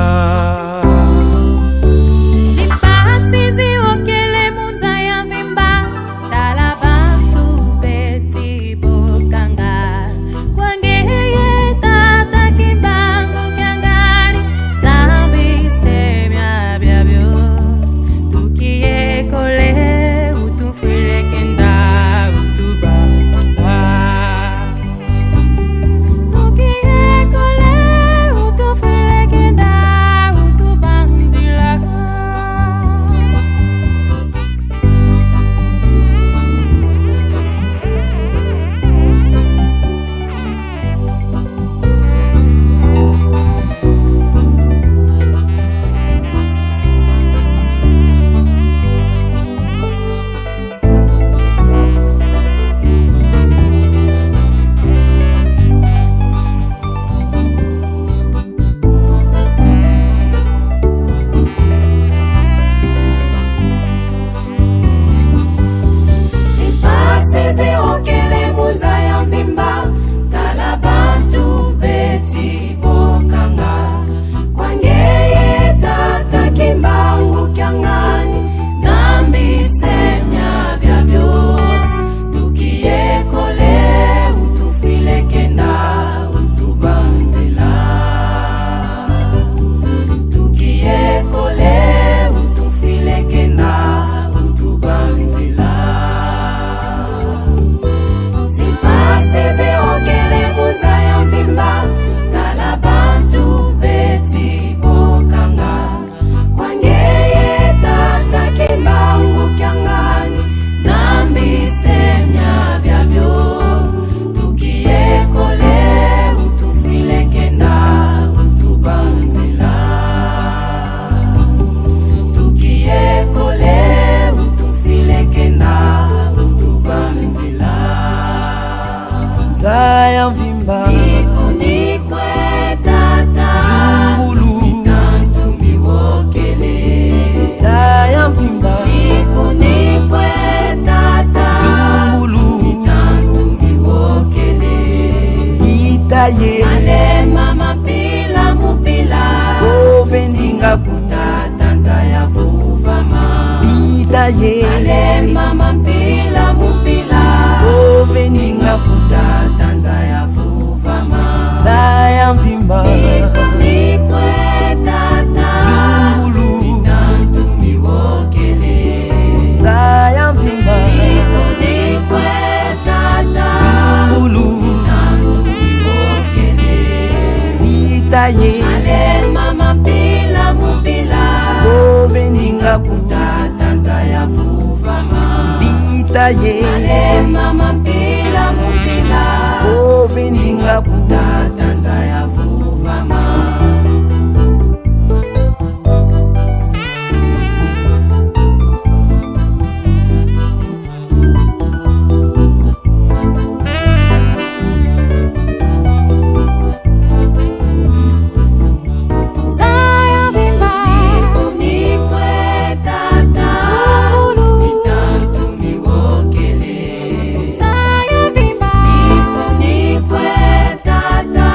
mvimba Zungulu Zaya mvimba Zungulu Vita ye
Alema mapila mupila
Kovendinga
kutatanza ya vuvama
Vita ye
Alema mapila mupila
Kovendinga
kutatanza ya vuvama
Zaya mvimba
Ikunikwe tata
Zungulu
Mitantumi wokele
Zaya mvimba
Ikunikwe tata
Zungulu
Mitantumi wokele
Vita ye
Alema mapila mupila
Kovendinga
kutatanza ya vuvama
Vita ye
Alema mapila mupila
Kovendinga
kutatanza ya vuvama Ikunikwe tata Mitantumi wokele Ikunikwe tata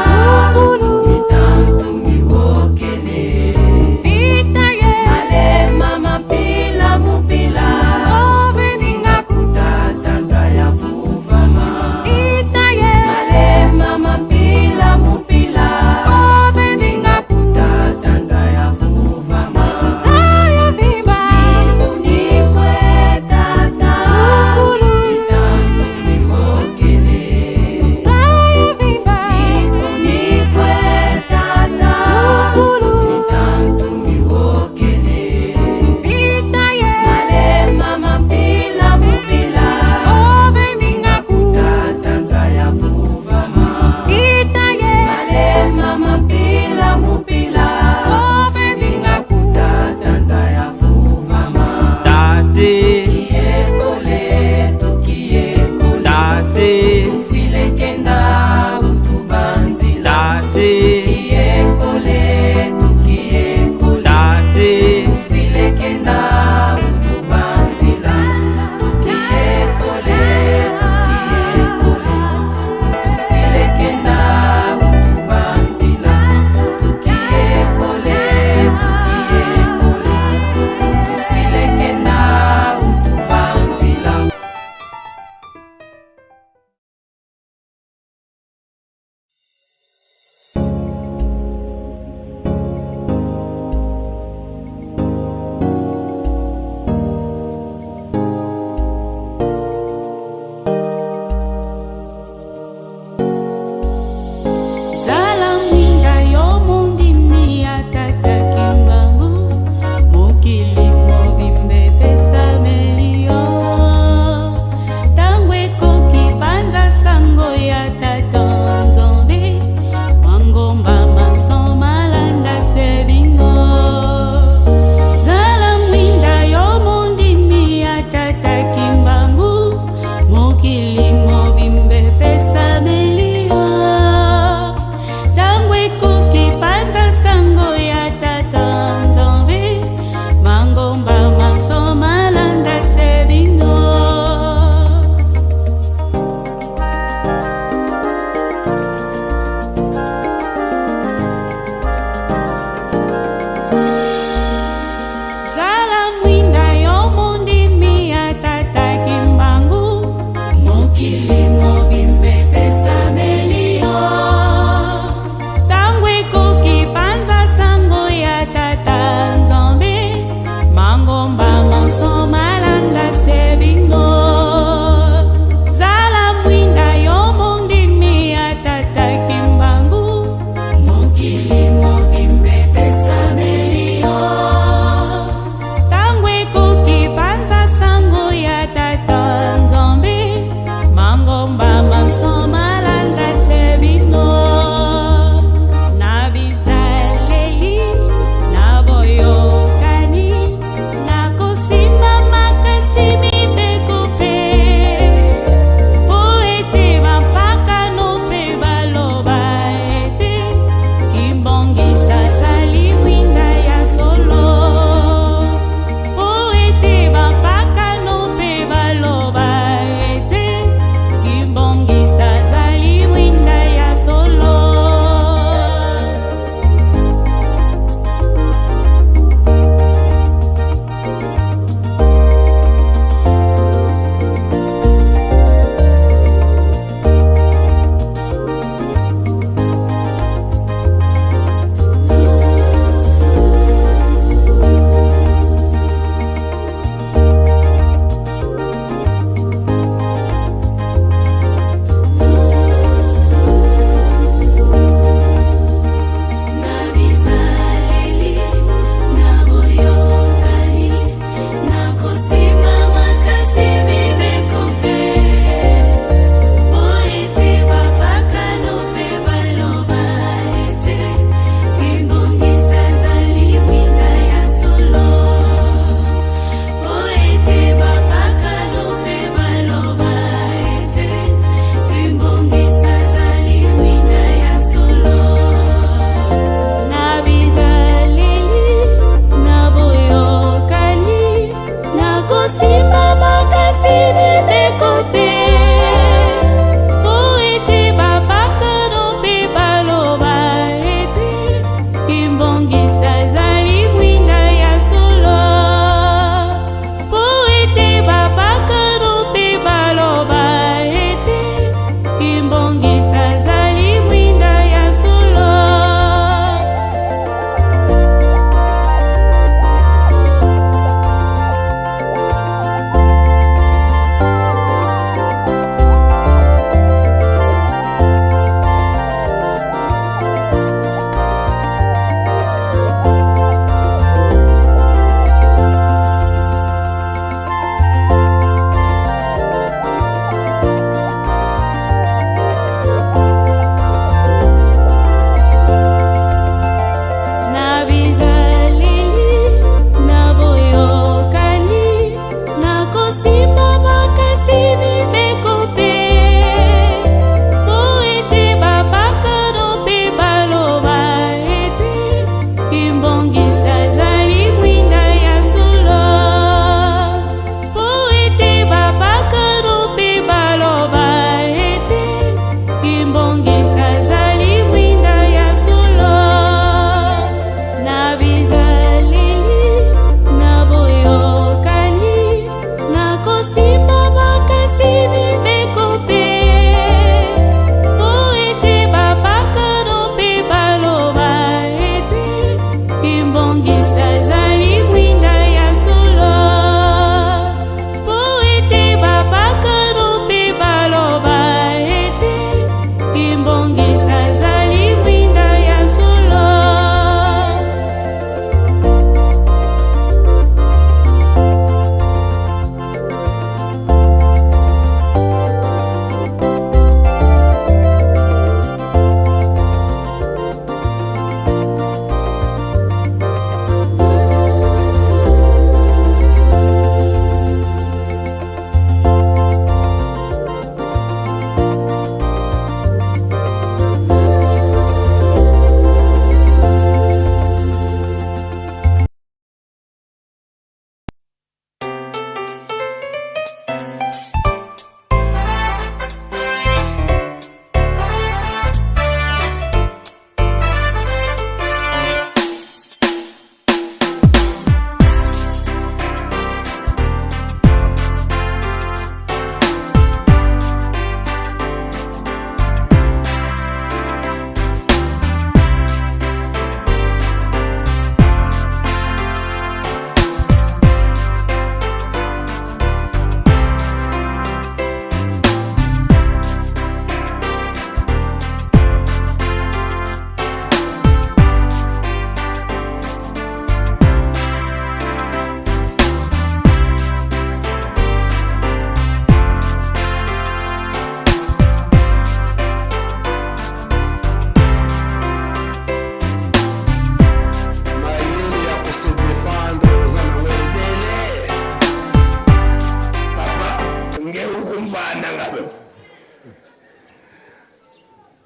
Landa nga.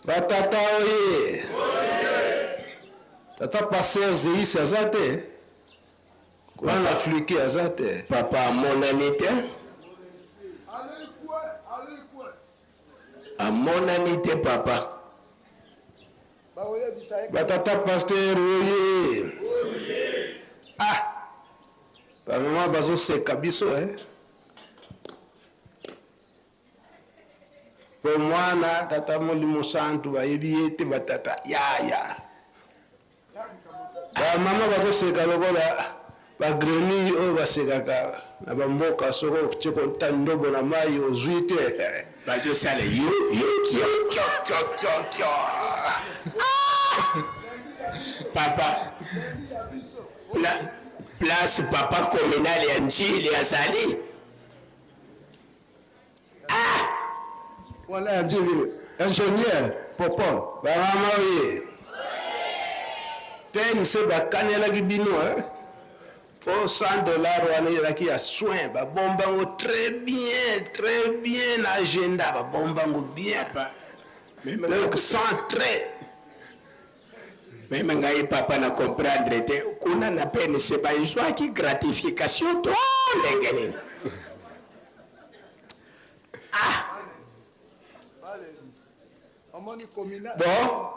Batata oye! Tata pasteur Zeis aza te? Kuna na Fluke aza te?
Papa amonani te? Amonani te papa.
Batata pasteur oye! Ah! Bamama bazoseka biso eh? Po mwana tata molimo santu bayebi ye te batata yaya. Ba mama bazoseka lokola ba grenouille oyo basekaka na ba mboka soki otie kota ndobo na mayi ozui te.
Bazosala yo yo kio kio kio kio kio. Ah! Papa pla, place papa communal ya Njili azali.
Ah! Wana ya Njili ingénieur Popol.
Ba mama oye. TNC bakanelaki bino eh? Po 100 dollars wana ezalaki ya soin, babomba yango très bien, très bien na agenda, babomba yango bien. Donc 100 très
Meme ngai papa na comprendre te kuna na PNC baizwaki gratification to ndenge nini?
Ah! Bon,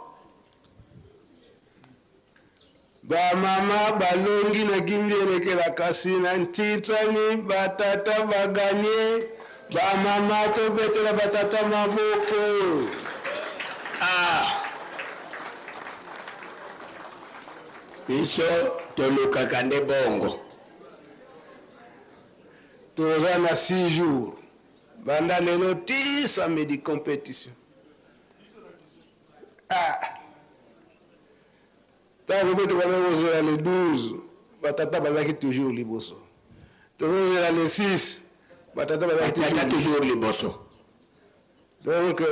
ba mama balongi na kimbielekela kasi na ntintani ba tata ba gagne ba mama tobetela ba tata maboko.
Ah! Biso tolukaka nde bongo.
Toza na 6 jours banda lelo ti samedi competition. Ah! Tango mpe tobandaki kozela le 12, ba tata bazalaki toujours liboso. Tozozela le 6, ba tata bazalaki
Ba tata toujours liboso.
Donc,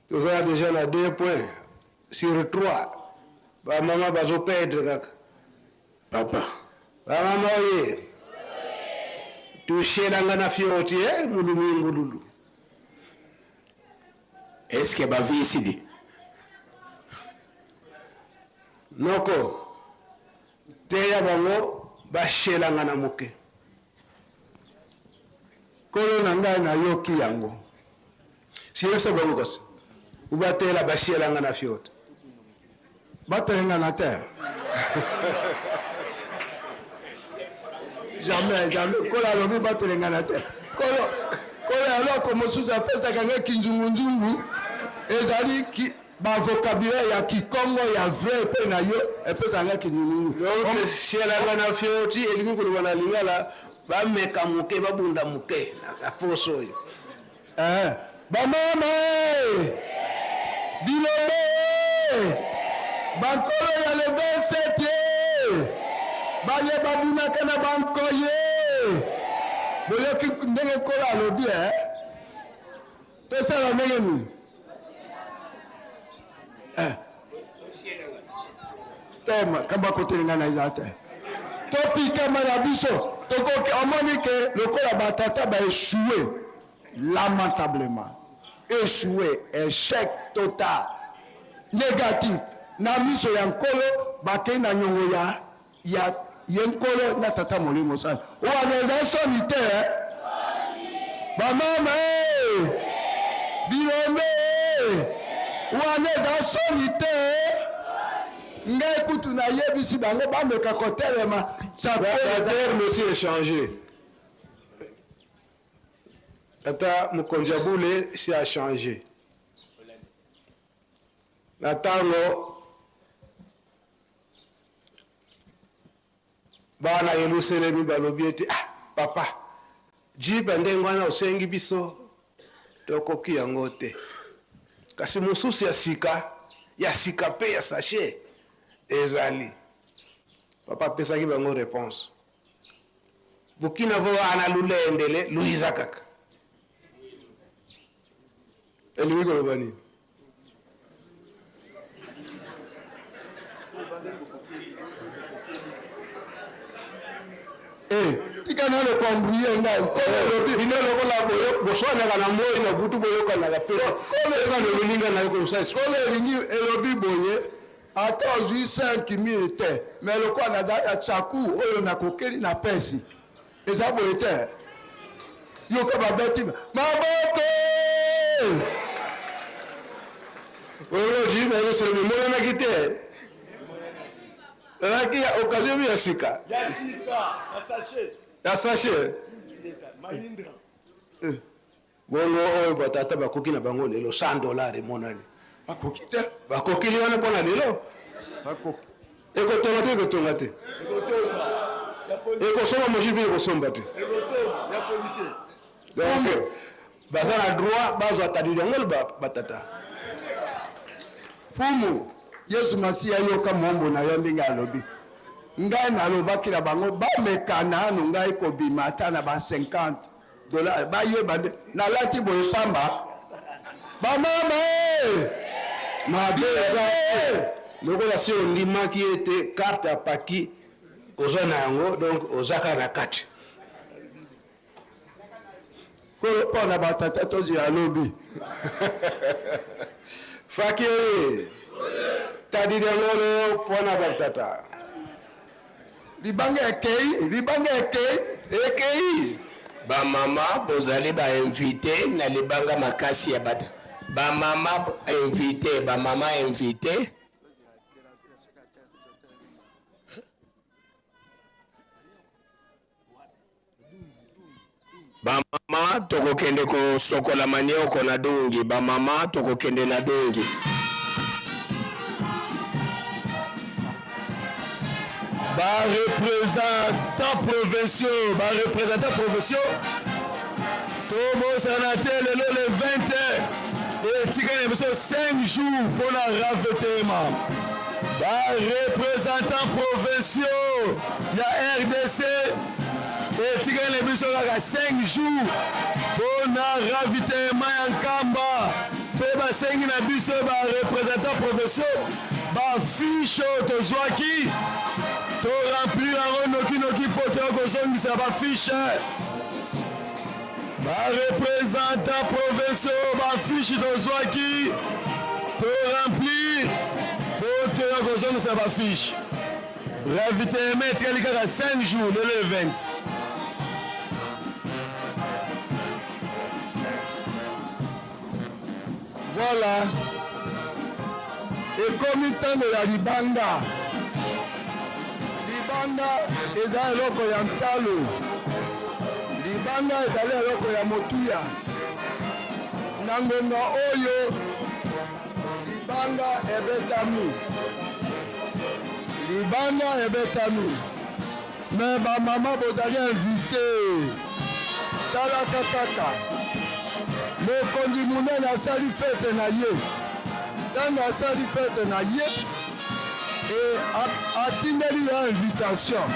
toza déjà na 2 points sur 3. Ba mama bazo perdre kaka.
Papa.
Ba mama oye. Toucher nanga na fioti eh, mulumingu lulu.
Est ce que ba visidi?
Noko, teya bango bashelanga na moke.
Nkolo na ngai, nayoki yango.
Siyebisa bango kasi ubatela bashelanga na fiota.
Batelengana te. Jamais, jamais. Nkolo alobi batelengana te. Nkolo, Nkolo eloko mosusu apesaka ngai kinzungunzungu ezali ki, ba vocabulaire ya kikongo ya vrai epai na yo epesaka ngai kinzungunzungu.
Donc shelanga na fioti elingi koloba na lingala bameka moke babunda moke na poso oyo.
Eh, ba mama eh! Bilombe eh! Bankolo ya le 27 eh! Baye babunaka na bankoyi eh! Boyoki ndenge Nkolo alobi eh? Tosala ndenge nini? Eh. Te makambo akotelenga na eza te. Topikama na biso tokoki omoni ke lokola batata ba echoue lamentablement echoue echec total negatif na miso ya Nkolo bakei na nyongo ya ya ye Nkolo na Tata Molimo Santu. Wana eza soni te eh? Bamama eh! Bilombe eh! Wana eza soni te eh? Ngai kutu nayebisi bango bameka kotelema.
La terme aussi echanger. Tata mokonzi ya bule si a changer. Na tango Bana Yeluselemi balobi ete, Ah, papa, jeep ya ndenge wana osengi biso, tokoki yango te. Kasi mosusu ya sika, ya sika mpe ya sachet ezali. Papa apesaki bango reponse. Bukina vo ana lulendele luiza kaka. Elingi koloba nini?
Eh, tika Tika nano koembrouye ngai.
Bino lokola boswanaka na moi na butu boyokanaka pe eza lolinga na yo kosala.
Kolo elingi elobi boye, ata ozwi 5000 te, me lokola nazali na tsaku oyo nakokeli na pesi, eza boye te. Yoka babeti maboko.
Oyo jibe ezosala emonanaki te, ezalaki ya occasion ya sika.
Ya sika, ya sachet.
Ya sachet.
Mahindra.
Bongo oyo batata bakoki na bango lelo $100 emonani.
Bakoki te.
Bakokili wana mpona lelo.
Bakoki.
Ekotonga te, ekotonga te. Ekosomba mosusu mpe ekosomba te.
Ekosomba ya policier.
Donc baza na droit bazwa tadili yango batata.
Fumu Yesu Masiya, yoka mombo na yo ndenge alobi. Ngai nalobaki na bango bameka nanu ngai kobima ata na ba $50, bayeba nde nalati boye pamba. Bamama e!
Mabe eza te lokola si ondimaki ete carte ya paki oza na yango, donc oza kaka na kati.
Kolo mpo na batata tozela lobi.
Faki oye tadidi yango mpo na batata.
Libanga ekei, libanga ekei,
ekei.
Bamama bozali bainvite na libanga makasi ya bata. Bamama invite, bamama invite. Bamama tokokende kosokola manioko na dungi. Bamama tokokende na dungi.
Ba-représentants provinciaux, ba-représentants provinciaux, tobosana te lelo le 20 etikali na biso 5 jours mpona ravitaillement. Ba-représentants provinciaux ya RDC, etikali na biso kaka 5 jours mpona ravitaillement ya Nkamba, mpe basengi na biso ba-représentants provinciaux bafiche oyo tozwaki toremplir yango nokinoki mpo toya kozongisa bafiche. Barepresentant provinciaux, bafiche tozwaki toremplir mpo toya kozongisa bafiche. Ravitaillement etikali kaka 5 jours, lelo le 20.
Voilà, ekomi ntango ya libanga. Libanga eza eloko ya ntalo, libanga ezali eloko ya motuya. Na ngonga oyo libanga ebetami, libanga ebetami. Me bamama bozali invite, talaka kaka mokonzi monene asali fete na ye. Ntango asali fete na ye e atindeli ye invitation.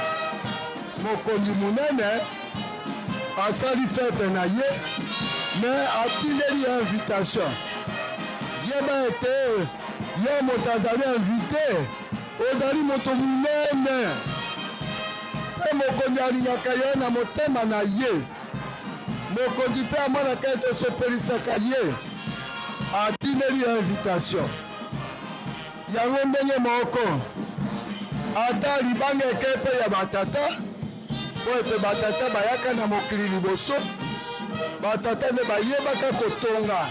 Mokonzi monene asali fete na ye me atindeli ye invitation. Yeba ete yo moto azali invite, ozali moto monene, mpe mokonzi alingaka ye na motema na ye. Mokonzi mpe amonaka ete osepelisaka ye, atindeli yo invitation. Yango ndenge moko, ata libanga ekei mpe ya batata, mpo ete batata bayaka na mokili liboso, batata nde bayebaka kotonga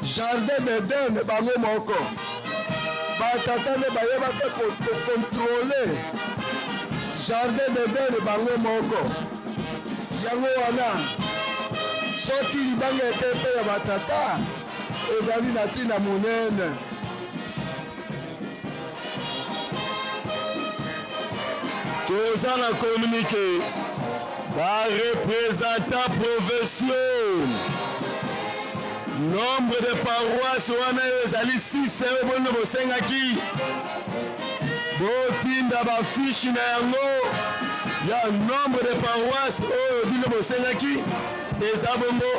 jardin d'Eden bango moko. Batata nde bayebaka kokontrole jardin d'Eden bango moko. Yango wana soki libanga ekei mpe ya batata, ezali na ntina monene.
Toza na communiqué ba-représentants provinciaux, nombre de paroisses wana oyo ezali 6 oyo bino bosengaki botinda bafiche na yango ya nombre de paroisses oyo bino bosengaki eza bongo.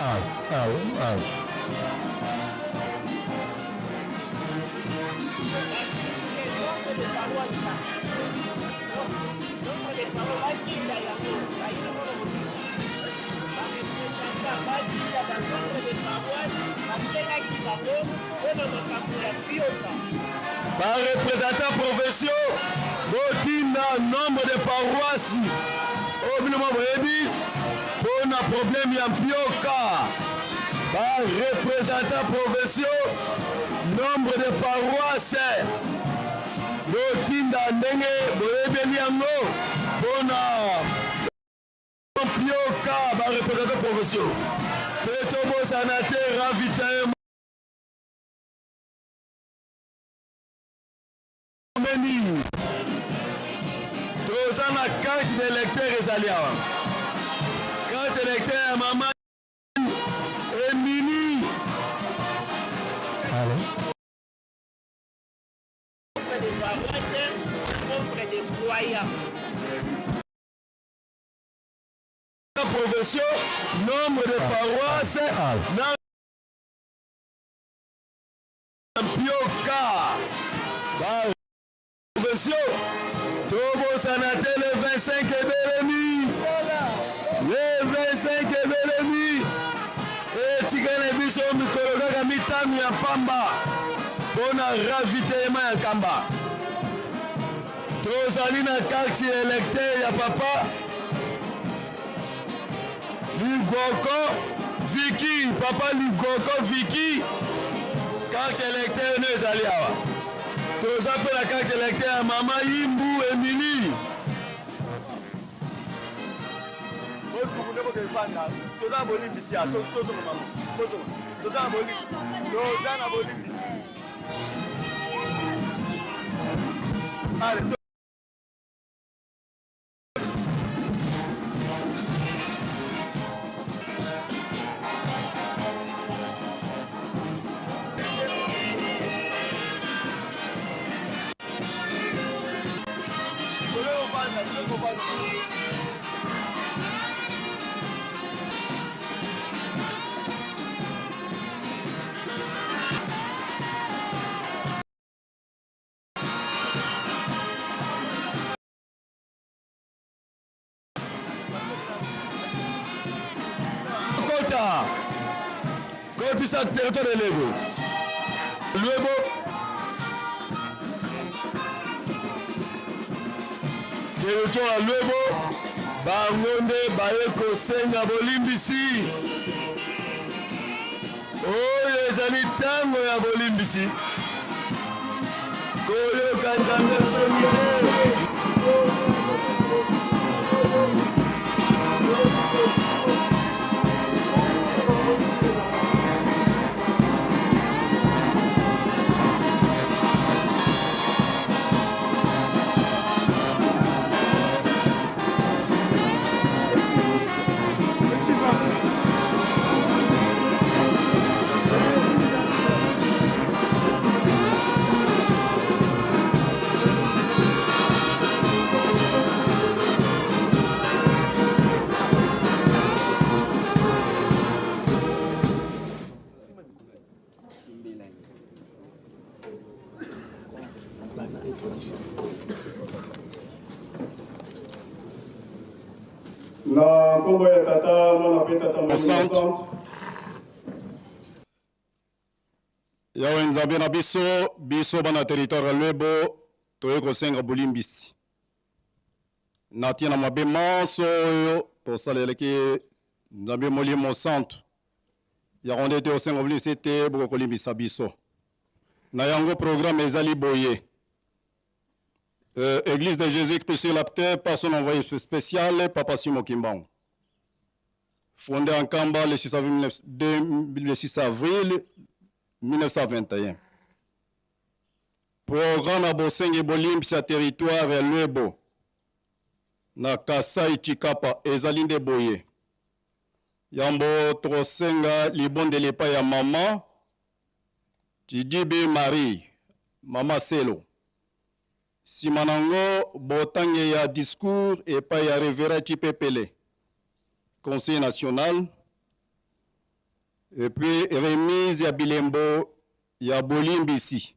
Awa, awa, awa.
bango mpo na makambo ya mpioka.
Ba représentants provinciaux botinda nombre de paroisse oyo bino mwa boyebi mpo na problème ya mpioka. Ba représentants provinciaux nombre de paroisse botinda ndenge boyebeli yango mpo na mpioka, ba représentants provinciaux. Mpe tobosana te ravitaillement meni. Toza na carte d'électeur ezali awa, carte électeur ya mama Emily.
Nombre de paroisses, nombre de croyants.
Provinciaux, nombre de paroisses na mpioka, ba provinciaux. Tobosana te le 25 ebelemi, le 25 ebelemi, etikali na biso mikolo kaka mitano ya pamba mpo na ravitaillement ya Nkamba. Tozali na carte électeur ya papa Ligoko Viki, papa Ligoko Viki, carte électeur no ezali awa. Toza mpe na carte électeur ya mama Yimbu Emily. Toza na bolimbisi ya tozonga mama, tozonga, toza na bolimbisi, toza na bolimbisi. Allez. Kota kotisa territoire de Lebo Luebo, territoire ya Luebo, bango nde baye kosenga bolimbisi. Oyo ezali ntango ya bolimbisi, koyoka Nzambe soni te.
Na nkombo ya Tata, Mwana mpe Tata Molimo Mosantu.
Yawe Nzambe na biso, biso bana territoire ya Luebo toye kosenga bolimbisi na ntina mabe manso oyo tosalelaki Nzambe Molimo Santu. Yango nde tosenga bolimbisi ete bokoki kolimbisa biso. Na yango programme ezali boye. Église de Jésus-Christ sur la terre par son envoyé spécial, Papa Simon Kimbangu. Fondé en Kamba le 6 avril, le 6 avril 1921. Programme ya bosengi bolimbisi ya territoire ya Luebo na Kasai Chikapa ezali nde boye. Yambo tokosenga libondeli epai ya mama Tidibe Marie, mama Selo. Sima nango botange ya discours epai ya Reverend Chipepele, conseiller national, et puis remise ya bilembo ya bolimbisi.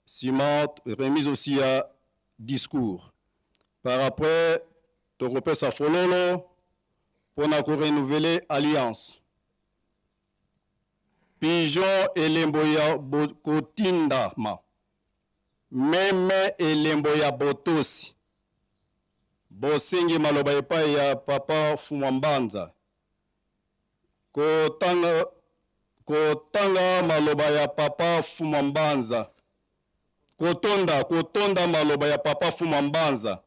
Sima remise aussi ya discours. Par après tokopesa fololo pona ko renouveler alliance. Pigeon elembo ya kotindama. Meme elembo ya botosi. Bosengi maloba epai ya Papa Fumwa Mbanza. Kotanga, kotanga maloba ya Papa Fumwa Mbanza. Kotonda, kotonda maloba ya Papa Fumwa Mbanza.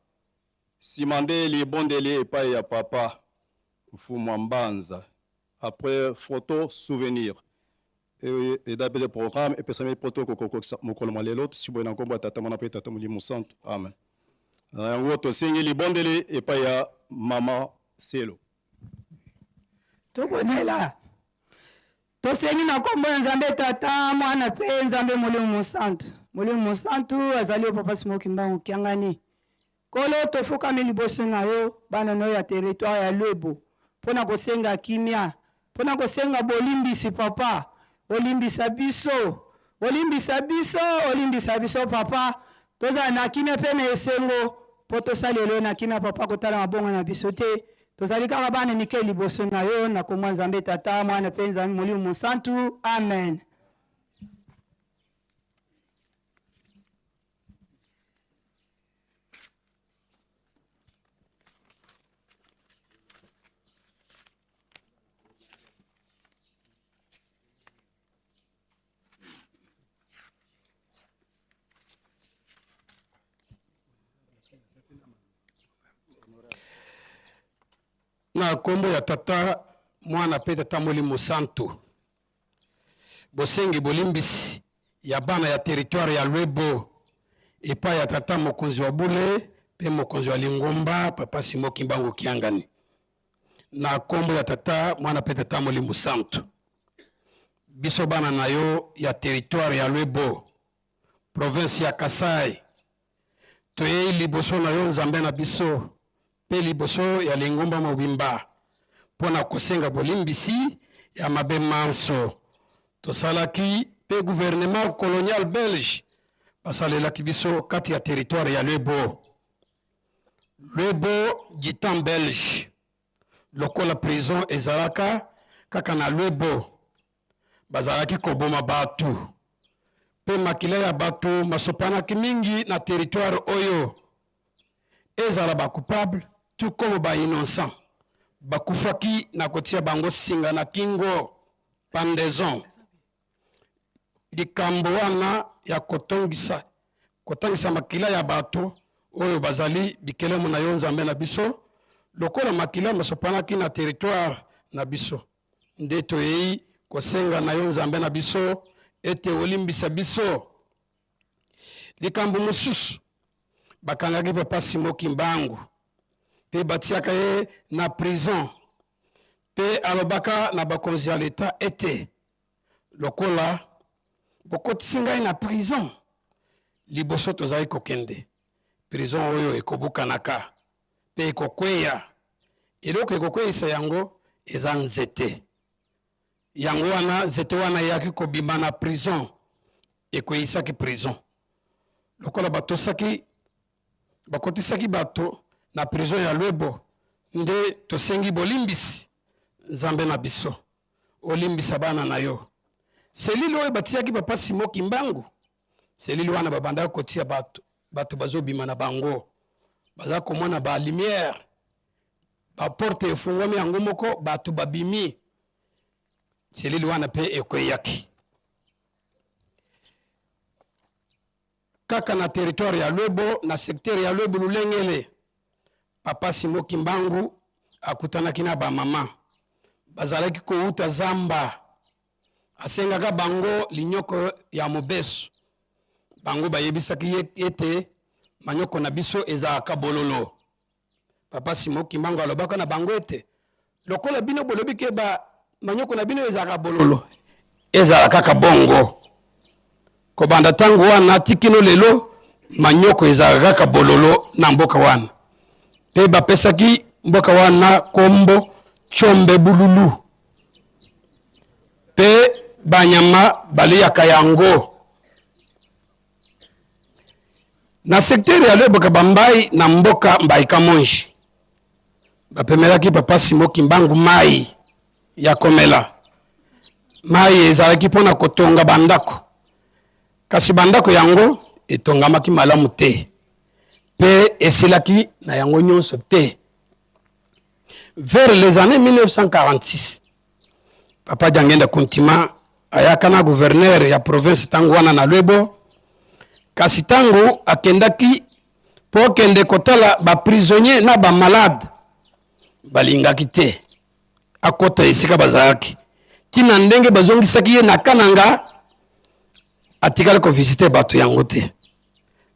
Sima nde libondeli epai ya Papa Mfumwa Mbanza. Après photo souvenir. Eza pe programme epesami po tokokokokisa mokolo mwa lelo tosi boye na nkombo ya Tata, Mwana mpe Tata Molimo Santu. Amen. Na yango tosengi libondeli epai ya Mama Selo.
Tobonela. Tosengi na nkombo ya Nzambe Tata, Mwana mpe Nzambe Molimo Mosantu. Molimo Mosantu azali yo Papa Simon Kimbangu Kiangani. Nkolo, tofukami liboso na yo, bana na yo ya territoire ya Luebo, mpo na kosenga kimia, mpo na kosenga bolimbisi, Papa. Olimbisa biso, olimbisa biso, olimbisa biso, Papa. Tozala na kimia mpe na esengo, mpo tosalela yo na kimia, Papa. Kotala mabonga na biso te. Tozali kaka bana mike liboso na yo, na kombo ya Nzambe Tata, Mwana mpe Nzambe Molimo Mosantu. Amen.
Na nkombo ya Tata, Mwana mpe Tata Molimo Santu. Bosengi bolimbisi ya bana ya territoire ya Luebo epai ya tata mokonzi wa bule mpe mokonzi wa lingomba papa Simon Kimbangu Kiangani na kombo ya tata mwana mpe tata Molimo Santu. Biso bana na yo ya territoire ya Luebo, province ya Kasai, toyei liboso na yo Nzambe na biso mpe liboso ya lingomba mobimba mpo na kosenga bolimbisi ya mabe manso tosalaki mpe gouvernement colonial belge basalelaki biso kati ya territoire ya Luebo. Luebo du temps belge, lokola prison ezalaka kaka na Luebo, bazalaki koboma bato mpe makila ya bato masopanaki mingi na territoire oyo. Ezala ba coupable tout comme ba innocent bakufaki na kotia bango singa na kingo, pendaison. Likambo wana ya kotongisa kotangisa makila ya bato oyo bazali bikelemu na yo Nzambe na biso, lokola makila masopanaki na territoire na biso, nde toyei kosenga na yo Nzambe na biso ete olimbisa biso. Likambo mosusu, bakangaki papa Simon Kimbangu mpe batiaka ye na prison, mpe alobaka na bakonzi ya leta ete lokola bokotisi ngai na prison, liboso tozali kokende prison oyo ekobukanaka mpe ekokweya, eloko ekokweyisa yango eza nzete. Yango wana nzete wana eyaki kobima na prison, ekweyisaki prison. Lokola batosaki, bakotisaki bato na prison ya Luebo, nde tosengi bolimbisi Nzambe na biso, olimbisa bana na yo. Selile oyo batiyaki papa Simon Kimbangu, selile wana babandaki kotia bato, bato bazobima na bango, baza komona ba lumière, ba porte efungwami yango moko, bato babimi. Selile wana pe ekweyaki. Kaka na territoire ya Luebo, na secteur ya Luebo Lulengele, papa Simon Kimbangu akutanaki na ba mama bazalaki kowuta zamba. Asengaka bango linyoko ya mobesu. Bango bayebisaki ye ete manyoko na biso ezalaka bololo. Papa Simon Kimbangu alobaka na bango ete lokola bino bolobi ke ba manyoko na bino ezalaka bololo, ezala kaka bongo. Kobanda ntango wana tikino lelo manyoko ezalaka kaka bololo na mboka wana, mpe bapesaki mboka wana kombo Tshombe Bululu, mpe banyama baliyaka yango. Na secteur ya Leboka Bambayi na mboka Mbayi Kamonji bapemelaki papa Simon Kimbangu mayi ya komela. Mai ezalaki mpo na kotonga bandako, kasi bandako yango etongamaki malamu te mpe esilaki na yango nyonso te. Vers les années 1946, Papa Diangenda Kuntima ayaka na gouverneur ya province ntango wana na Lwebo, kasi ntango akendaki mpo akende kotala ba prisonniers na ba malades, balingaki te akota esika bazalaki. Ntina ndenge bazongisaki ye na Kananga, atikali kovisite bato yango te.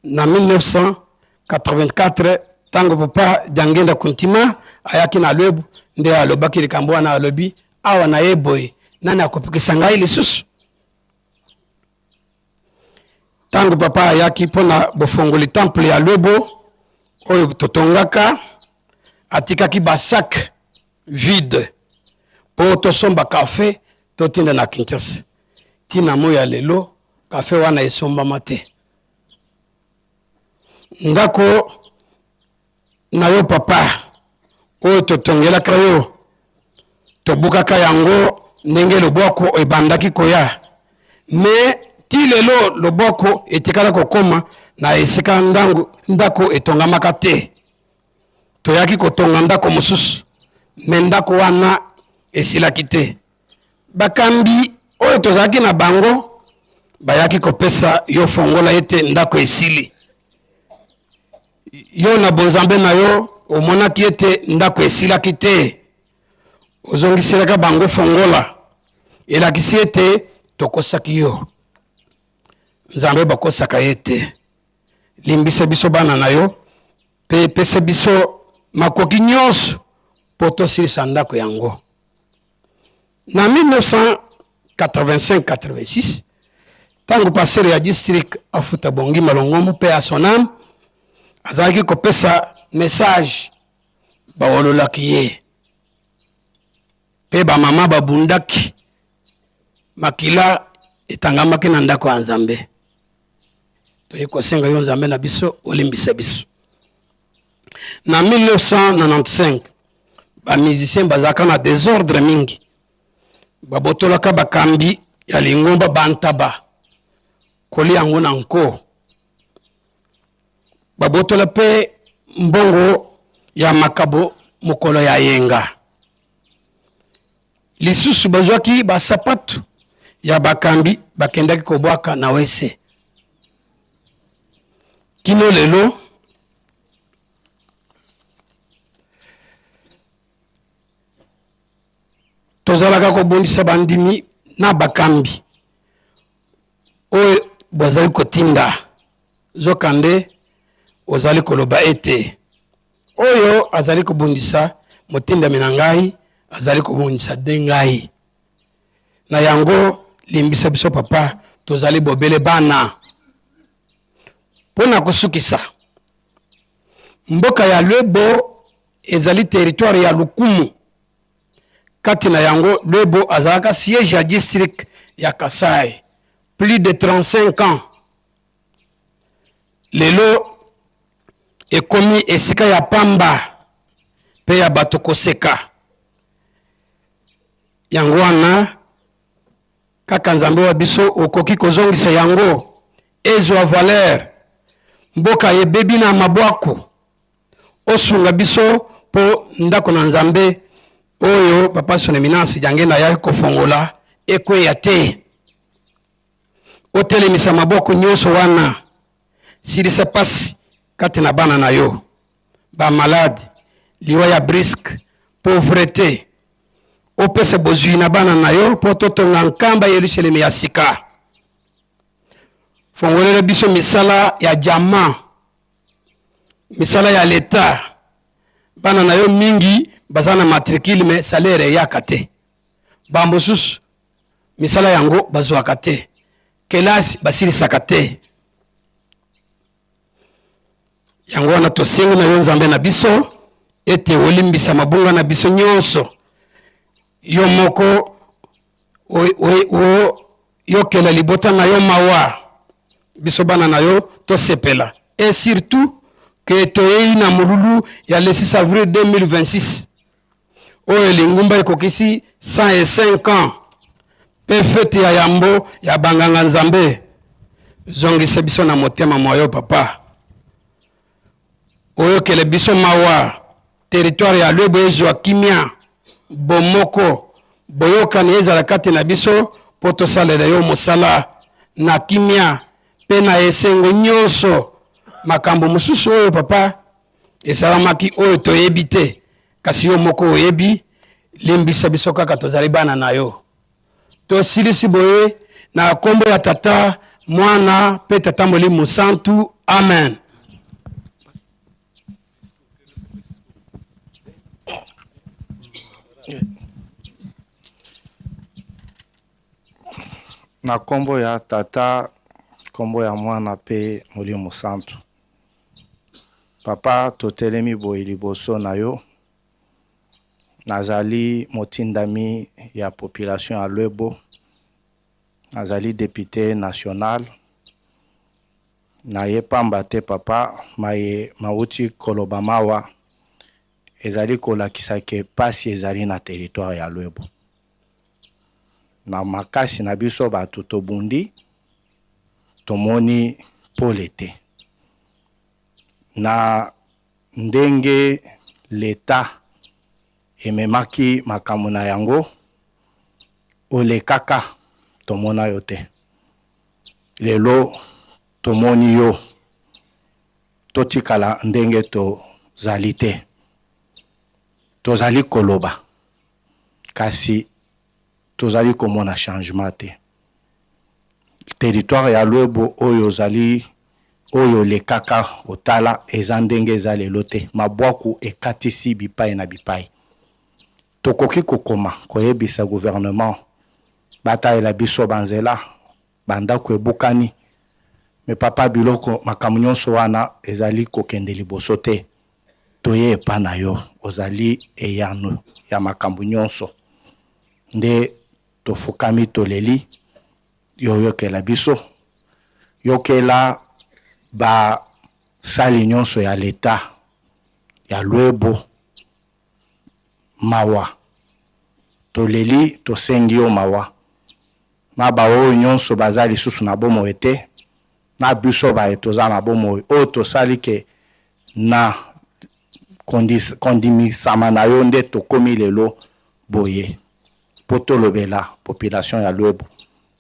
Na 1984 ntango Papa Diangenda Kuntima ayaki na Lwebu, nde alobaki likambo wana, alobi awa na ye boye, nani akopekisa ngai lisusu? Ntango papa ayaki mpo na bofongoli temple ya Lwebo oyo totongaka, atikaki basak vide mpo tosomba kafe totinda na Kinshasa. Ntina moi ya lelo kafe wana esombama te. Ndako na yo papa oyo totongelaka yo tobukaka yango ndenge lobwako ebandaki koya me ti lelo lobwako etikala kokoma na esika ndango, ndako etongamaka te. Toyaki kotonga ndako mosusu me ndako wana esilaki te. Bakambi oyo tozalaki na bango bayaki kopesa yo fongola ete ndako esili. Yo na bonzambe na yo omonaki ete ndako esilaki te, ozongiselaka bango fongola, elakisi ete tokosaki yo. Nzambe bakosaka ye te. Limbisa biso bana na yo mpe pesa biso makoki nyonso mpo tosilisa ndako yango. Na 1985-86, ntango pasteur ya district afuta Bongi Malongombo mpe ya son ame azalaki kopesa message, baololaki ye mpe bamama babundaki, makila etangamaki na ndako ya Nzambe. Toye kosenga yo Nzambe na biso olimbisa biso. Na 1995 ba musiciens bazalaka na desordre mingi, babotolaka bakambi ya lingomba bantaba kolia yango na nko, babotola mpe mbongo ya makabo mokolo ya yenga. Lisusu bazwaki basapatu ya bakambi bakendaki kobwaka na wese. Kino lelo tozalaka kobundisa bandimi na bakambi oyo bozali kotinda, nzokande ozali koloba ete oyo azali kobundisa motindami na ngai azali kobundisa de ngai. Na yango limbisa biso papa, tozali bobele bana. Mpo na kosukisa, mboka ya Lwebo ezali territoire ya lokumu. Kati na yango, Lwebo azalaka siège ya district ya Kasai plus de 35 ans. Lelo ekomi esika ya pamba mpe ya bato koseka. Yango wana Kaka Nzambe wa biso okoki kozongisa yango ezwa valeur. Mboka ebebi na mabwaku. Osunga biso po ndako na Nzambe oyo Papa Son Eminence Diangenda ayaki kofongola ekweya te. Otelemisa mabwaku nyonso wana. Silisa pasi kati na bana na yo. Ba malade, liwa ya brisque, pauvrete. Opesa bozwi na bana na yo mpo totonga nkamba Yelusaleme ya sika. Fongolela biso misala ya diamant, misala ya leta. Bana na yo mingi baza na matricule mais salaire eyaka te. Ba mosusu misala yango bazwaka te, kelasi basilisaka te. Yango wana tosengi na yo Nzambe na biso ete olimbisa mabunga na biso nyonso, yo moko oyokela libota na yo mawa, biso bana na yo tosepela, et surtout que toyei na molulu ya le 6 avril 2026 oyo lingumba ekokisi 105 ans. mpe feti ya yambo ya banganga Nzambe. Zongisa biso na motema mwa yo papa, oyokele biso mawa, territoire ya Lwebo ezwa kimia, bomoko, boyokani ezala kati na biso mpo tosalela yo mosala na kimia mpe na esengo nyonso. Makambo mosusu oyo papa esalamaki oyo toyebi te, kasi yo moko oyebi, limbisa biso kaka tozali bana na yo. Tosilisi boye na kombo ya Tata, Mwana mpe Tata Molimo Mosantu. Amen.
Na nkombo ya Tata, nkombo ya Mwana mpe Molimo Mosantu. Papa, totelemi boye liboso na yo. Nazali motindami ya population ya Lwebo. Nazali depute national. Naye pamba te papa, maye mawuti koloba mawa ezali kolakisa ke pasi ezali na territoire ya Lwebo. Na makasi na biso bato tobundi, tomoni pole te. Na ndenge l'etat ememaki makambo na yango, olekaka tomona yo te. Lelo tomoni yo, totikala ndenge tozali te. Tozali koloba kasi tozali komona changement te. Territoire ya Lwebo oyo ozali oyo olekaka otala eza ndenge eza lelo te. Mabwaku ekatisi bipai na bipai. Tokoki kokoma koyebisa gouvernement batalela biso ba nzela, ba ndako ebukani. Mais papa biloko makambo nyonso wana ezali kokende liboso te. Toye epa na yo, ozali eyano ya makambo nyonso. Nde tofukami toleli yo oyokela biso, yokela ba sali nyonso ya l'etat ya Lwebo mawa. Toleli tosengi yo mawa na ba oyo nyonso baza lisusu na bomoi te, na biso baye toza na bomoi oyo tosali ke na kondimisama na yo nde tokomi lelo boye po tolobela population ya Luebo.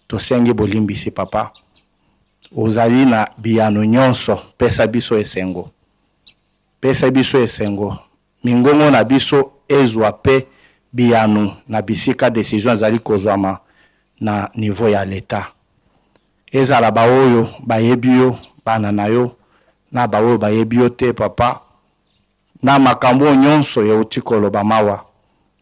Tosengi bolimbisi papa, ozali na biyano nyonso, pesa biso esengo, pesa biso esengo, mingongo na biso ezwa pe biyano na bisika decision ezali kozwama na niveau ya l'etat. Ezala ba oyo bayebi yo, bana na yo, na ba oyo bayebi yo te papa, na makambo oyo nyonso euti koloba mawa,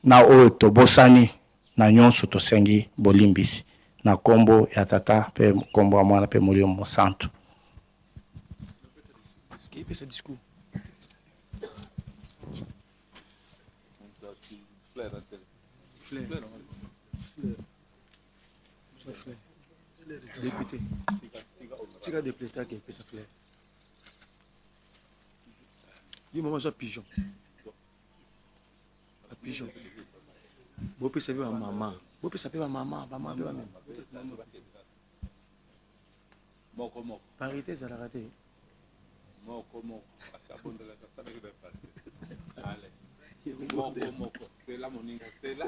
na oyo tobosani, na nyonso tosengi bolimbisi na kombo ya Tata pe kombo ya Mwana pe Molimo Mosantu.
Député. Tika député ake epesa fleur. Ye mama aza pigeon. Ba pigeon. Bopesa pe ba mama. Bopesa pe ba mama, ba mama pe ba mema.
Moko moko.
Parité ezalaka te.
Moko moko. Asi abondelaka asalaki ba parité. Allez. Moko moko. Zela moninga, zela.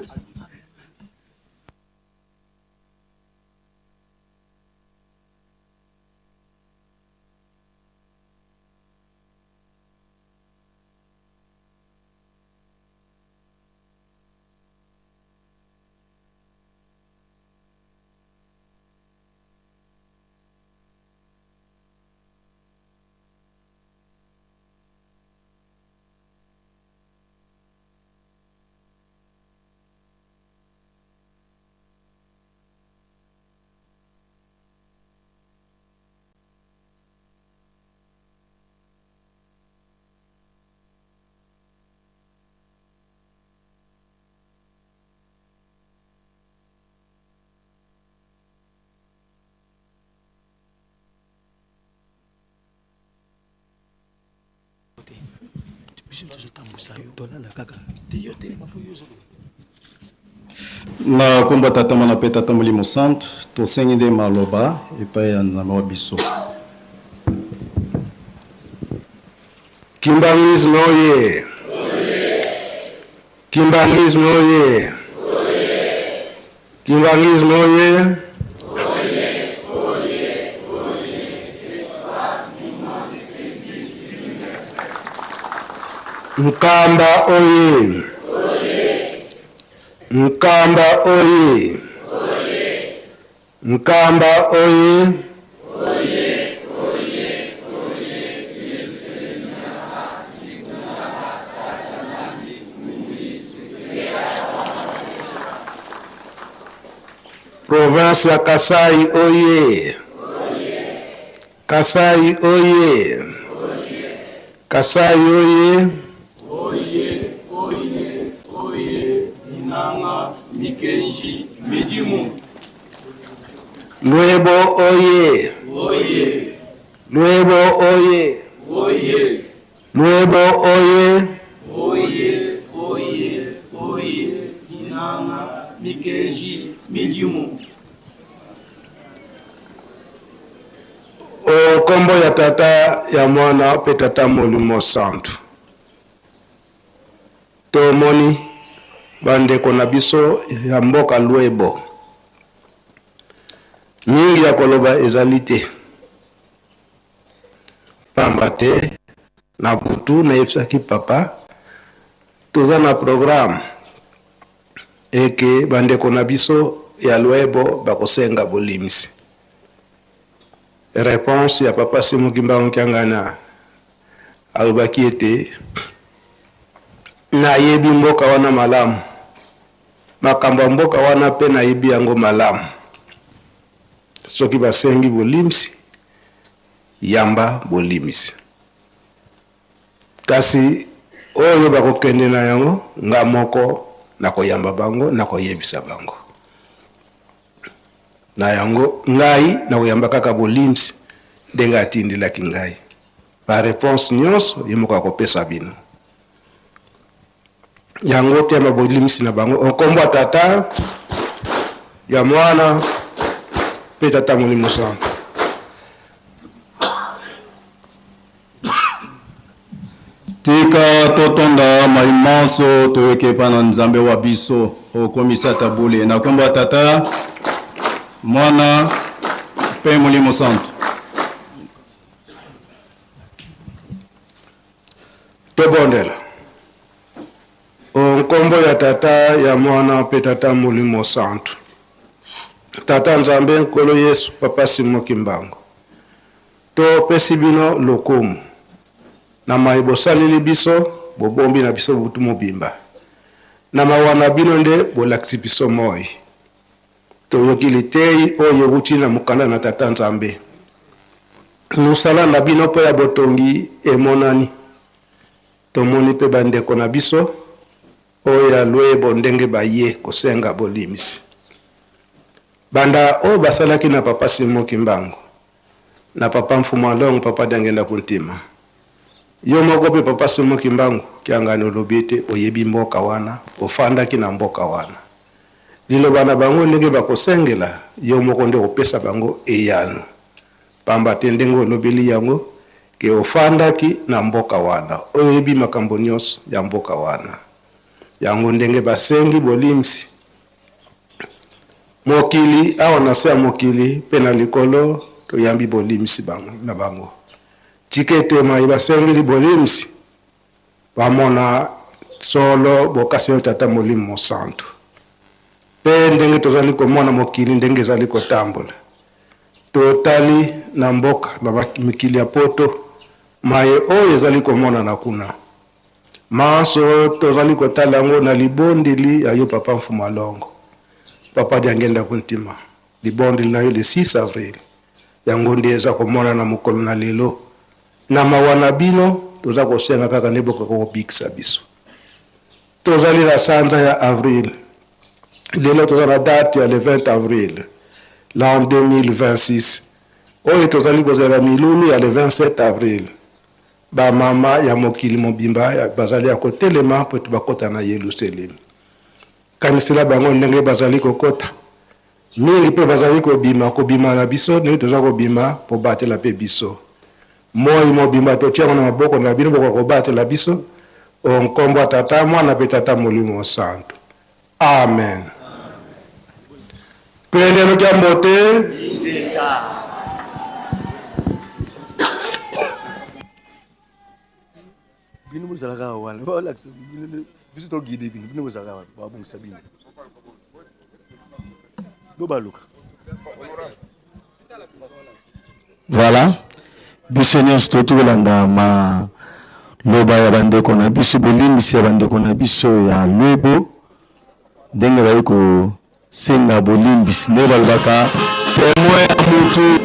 Na nkombo ya Tata, Mwana mpe Tata Molimo Santu, tosengi nde maloba epai ya Nzambe wa biso.
Kimbanguisme oye! Kimbanguisme oye! Kimbanguisme oye! Nkamba oye! Nkamba oye! Nkamba oye! Province ya Kasai oye! Kasai oye! Kasai oye!
Oye, oye, oye, dinanga, mikenji, midimu.
Luebo oye!
Oye,
Luebo oye!
oye,
Luebo oye!
oye, oye, oye, dinanga, mikenji, midimu.
O nkombo ya Tata, ya Mwana mpe Tata Molimo Santu. Tomoni bandeko na biso ya mboka Luebo. Mingi ya koloba ezali te, pamba te na butu nayebisaki papa toza na programme eke bandeko na biso ya Luebo bakosenga bolimisi. Reponse ya papa Simon Kimbangu Kiangana alobaki ete nayebi mboka wana malamu, makambo ya mboka wana pe nayebi yango malamu. Soki basengi bolimisi, yamba bolimisi. Kasi oyo bakokende na yango, nga moko nakoyamba bango, nakoyebisa bango. Na yango, ngai nakoyamba kaka bolimsi ndenge atindelaki ngai. Ba reponse nionso ye moko akopesa bino. Yango toyamba bolimsi na bango o nkombo ya Tata, ya Mwana, mpe Tata Molimo Santu.
Tika totonda mai manso toyoki epai na Nzambe wa biso okomisa tabule na nkombo ya Tata, Mwana mpe Molimo Santu.
Tobondela. O nkombo ya Tata, ya Mwana mpe Tata Molimo Santu. Tata Nzambe, Nkolo Yesu, Papa Simon Kimbangu, To pesi bino lokumu na maye bosaleli biso, bobombi na biso butu mobimba. Na mawa na bino nde bolakisi biso moi. Toyoki liteyi oyo ewuti na mokanda na Tata Nzambe. Mosala na bino mpo ya botongi emonani. Tomoni mpe bandeko na biso oyo ya Luebo ndenge baye kosenga bolimisi. Banda oyo basalaki na Papa Simon Kimbangu, na Papa Mfumu Alongo, Papa Diangienda Kuntima. Yo moko pe Papa Simon Kimbangu Kiangani olobi ete oyebi mboka wana, ofandaki na mboka wana. Liloba na bango ndenge bakosengela, yo moko nde okopesa bango eyano. Pamba te ndenge olobeli yango ke ofandaki na mboka wana, oyebi makambo nionso ya mboka wana. Yango ndenge basengi bolimbisi. Mokili, awa na se ya mokili mpe na likolo, toyambi bolimbisi na bango. Tika ete maye basengeli bolimbisi bamona solo bokasi ya Tata Molimo Mosantu. Mpe ndenge tozali komona mokili ndenge ezali kotambola, totali na mboka na mikili ya poto, maye oyo ezali komonana kuna, Manso tozali kotala yango na libondeli ya yo Papa Mfumu Alongo, Papa Diangienda Kuntima, libondeli na yo le 6 avril, yango nde eza komonana mokolo na lelo. Na mawa na bino, toza kosenga kaka nde bokoka kobikisa biso. Tozali na sanza ya avril, lelo toza na date ya le 20 avril l'an 2026, oyo tozali kozela milulu ya le 27 avril. Ba mama ya mokili mobimba bazali ya kotelema mpo ete bakota na Yelusalemi. Kanisela bango ndenge bazali kokota mingi mpe bazali kobima, kobima na biso ndenge toza kobima, bobatela mpe biso. Moi mobimba totia yango na maboko na bino, bokoka kobatela biso o nkombo ya Tata, Mwana mpe Tata Molimo Santu. Amen. Twende nokia mbote.
Bino bozalaka wana balakisa biso togide bino, bino bozalaka wana babongisa bino bobaluka.
Voilà, biso nyonso touti kolanda maloba ya bandeko na biso, bolimbisi ya bandeko na biso ya Lwebo, ndenge baye kosenga bolimbisi, nde balobaka temoin ya mutu.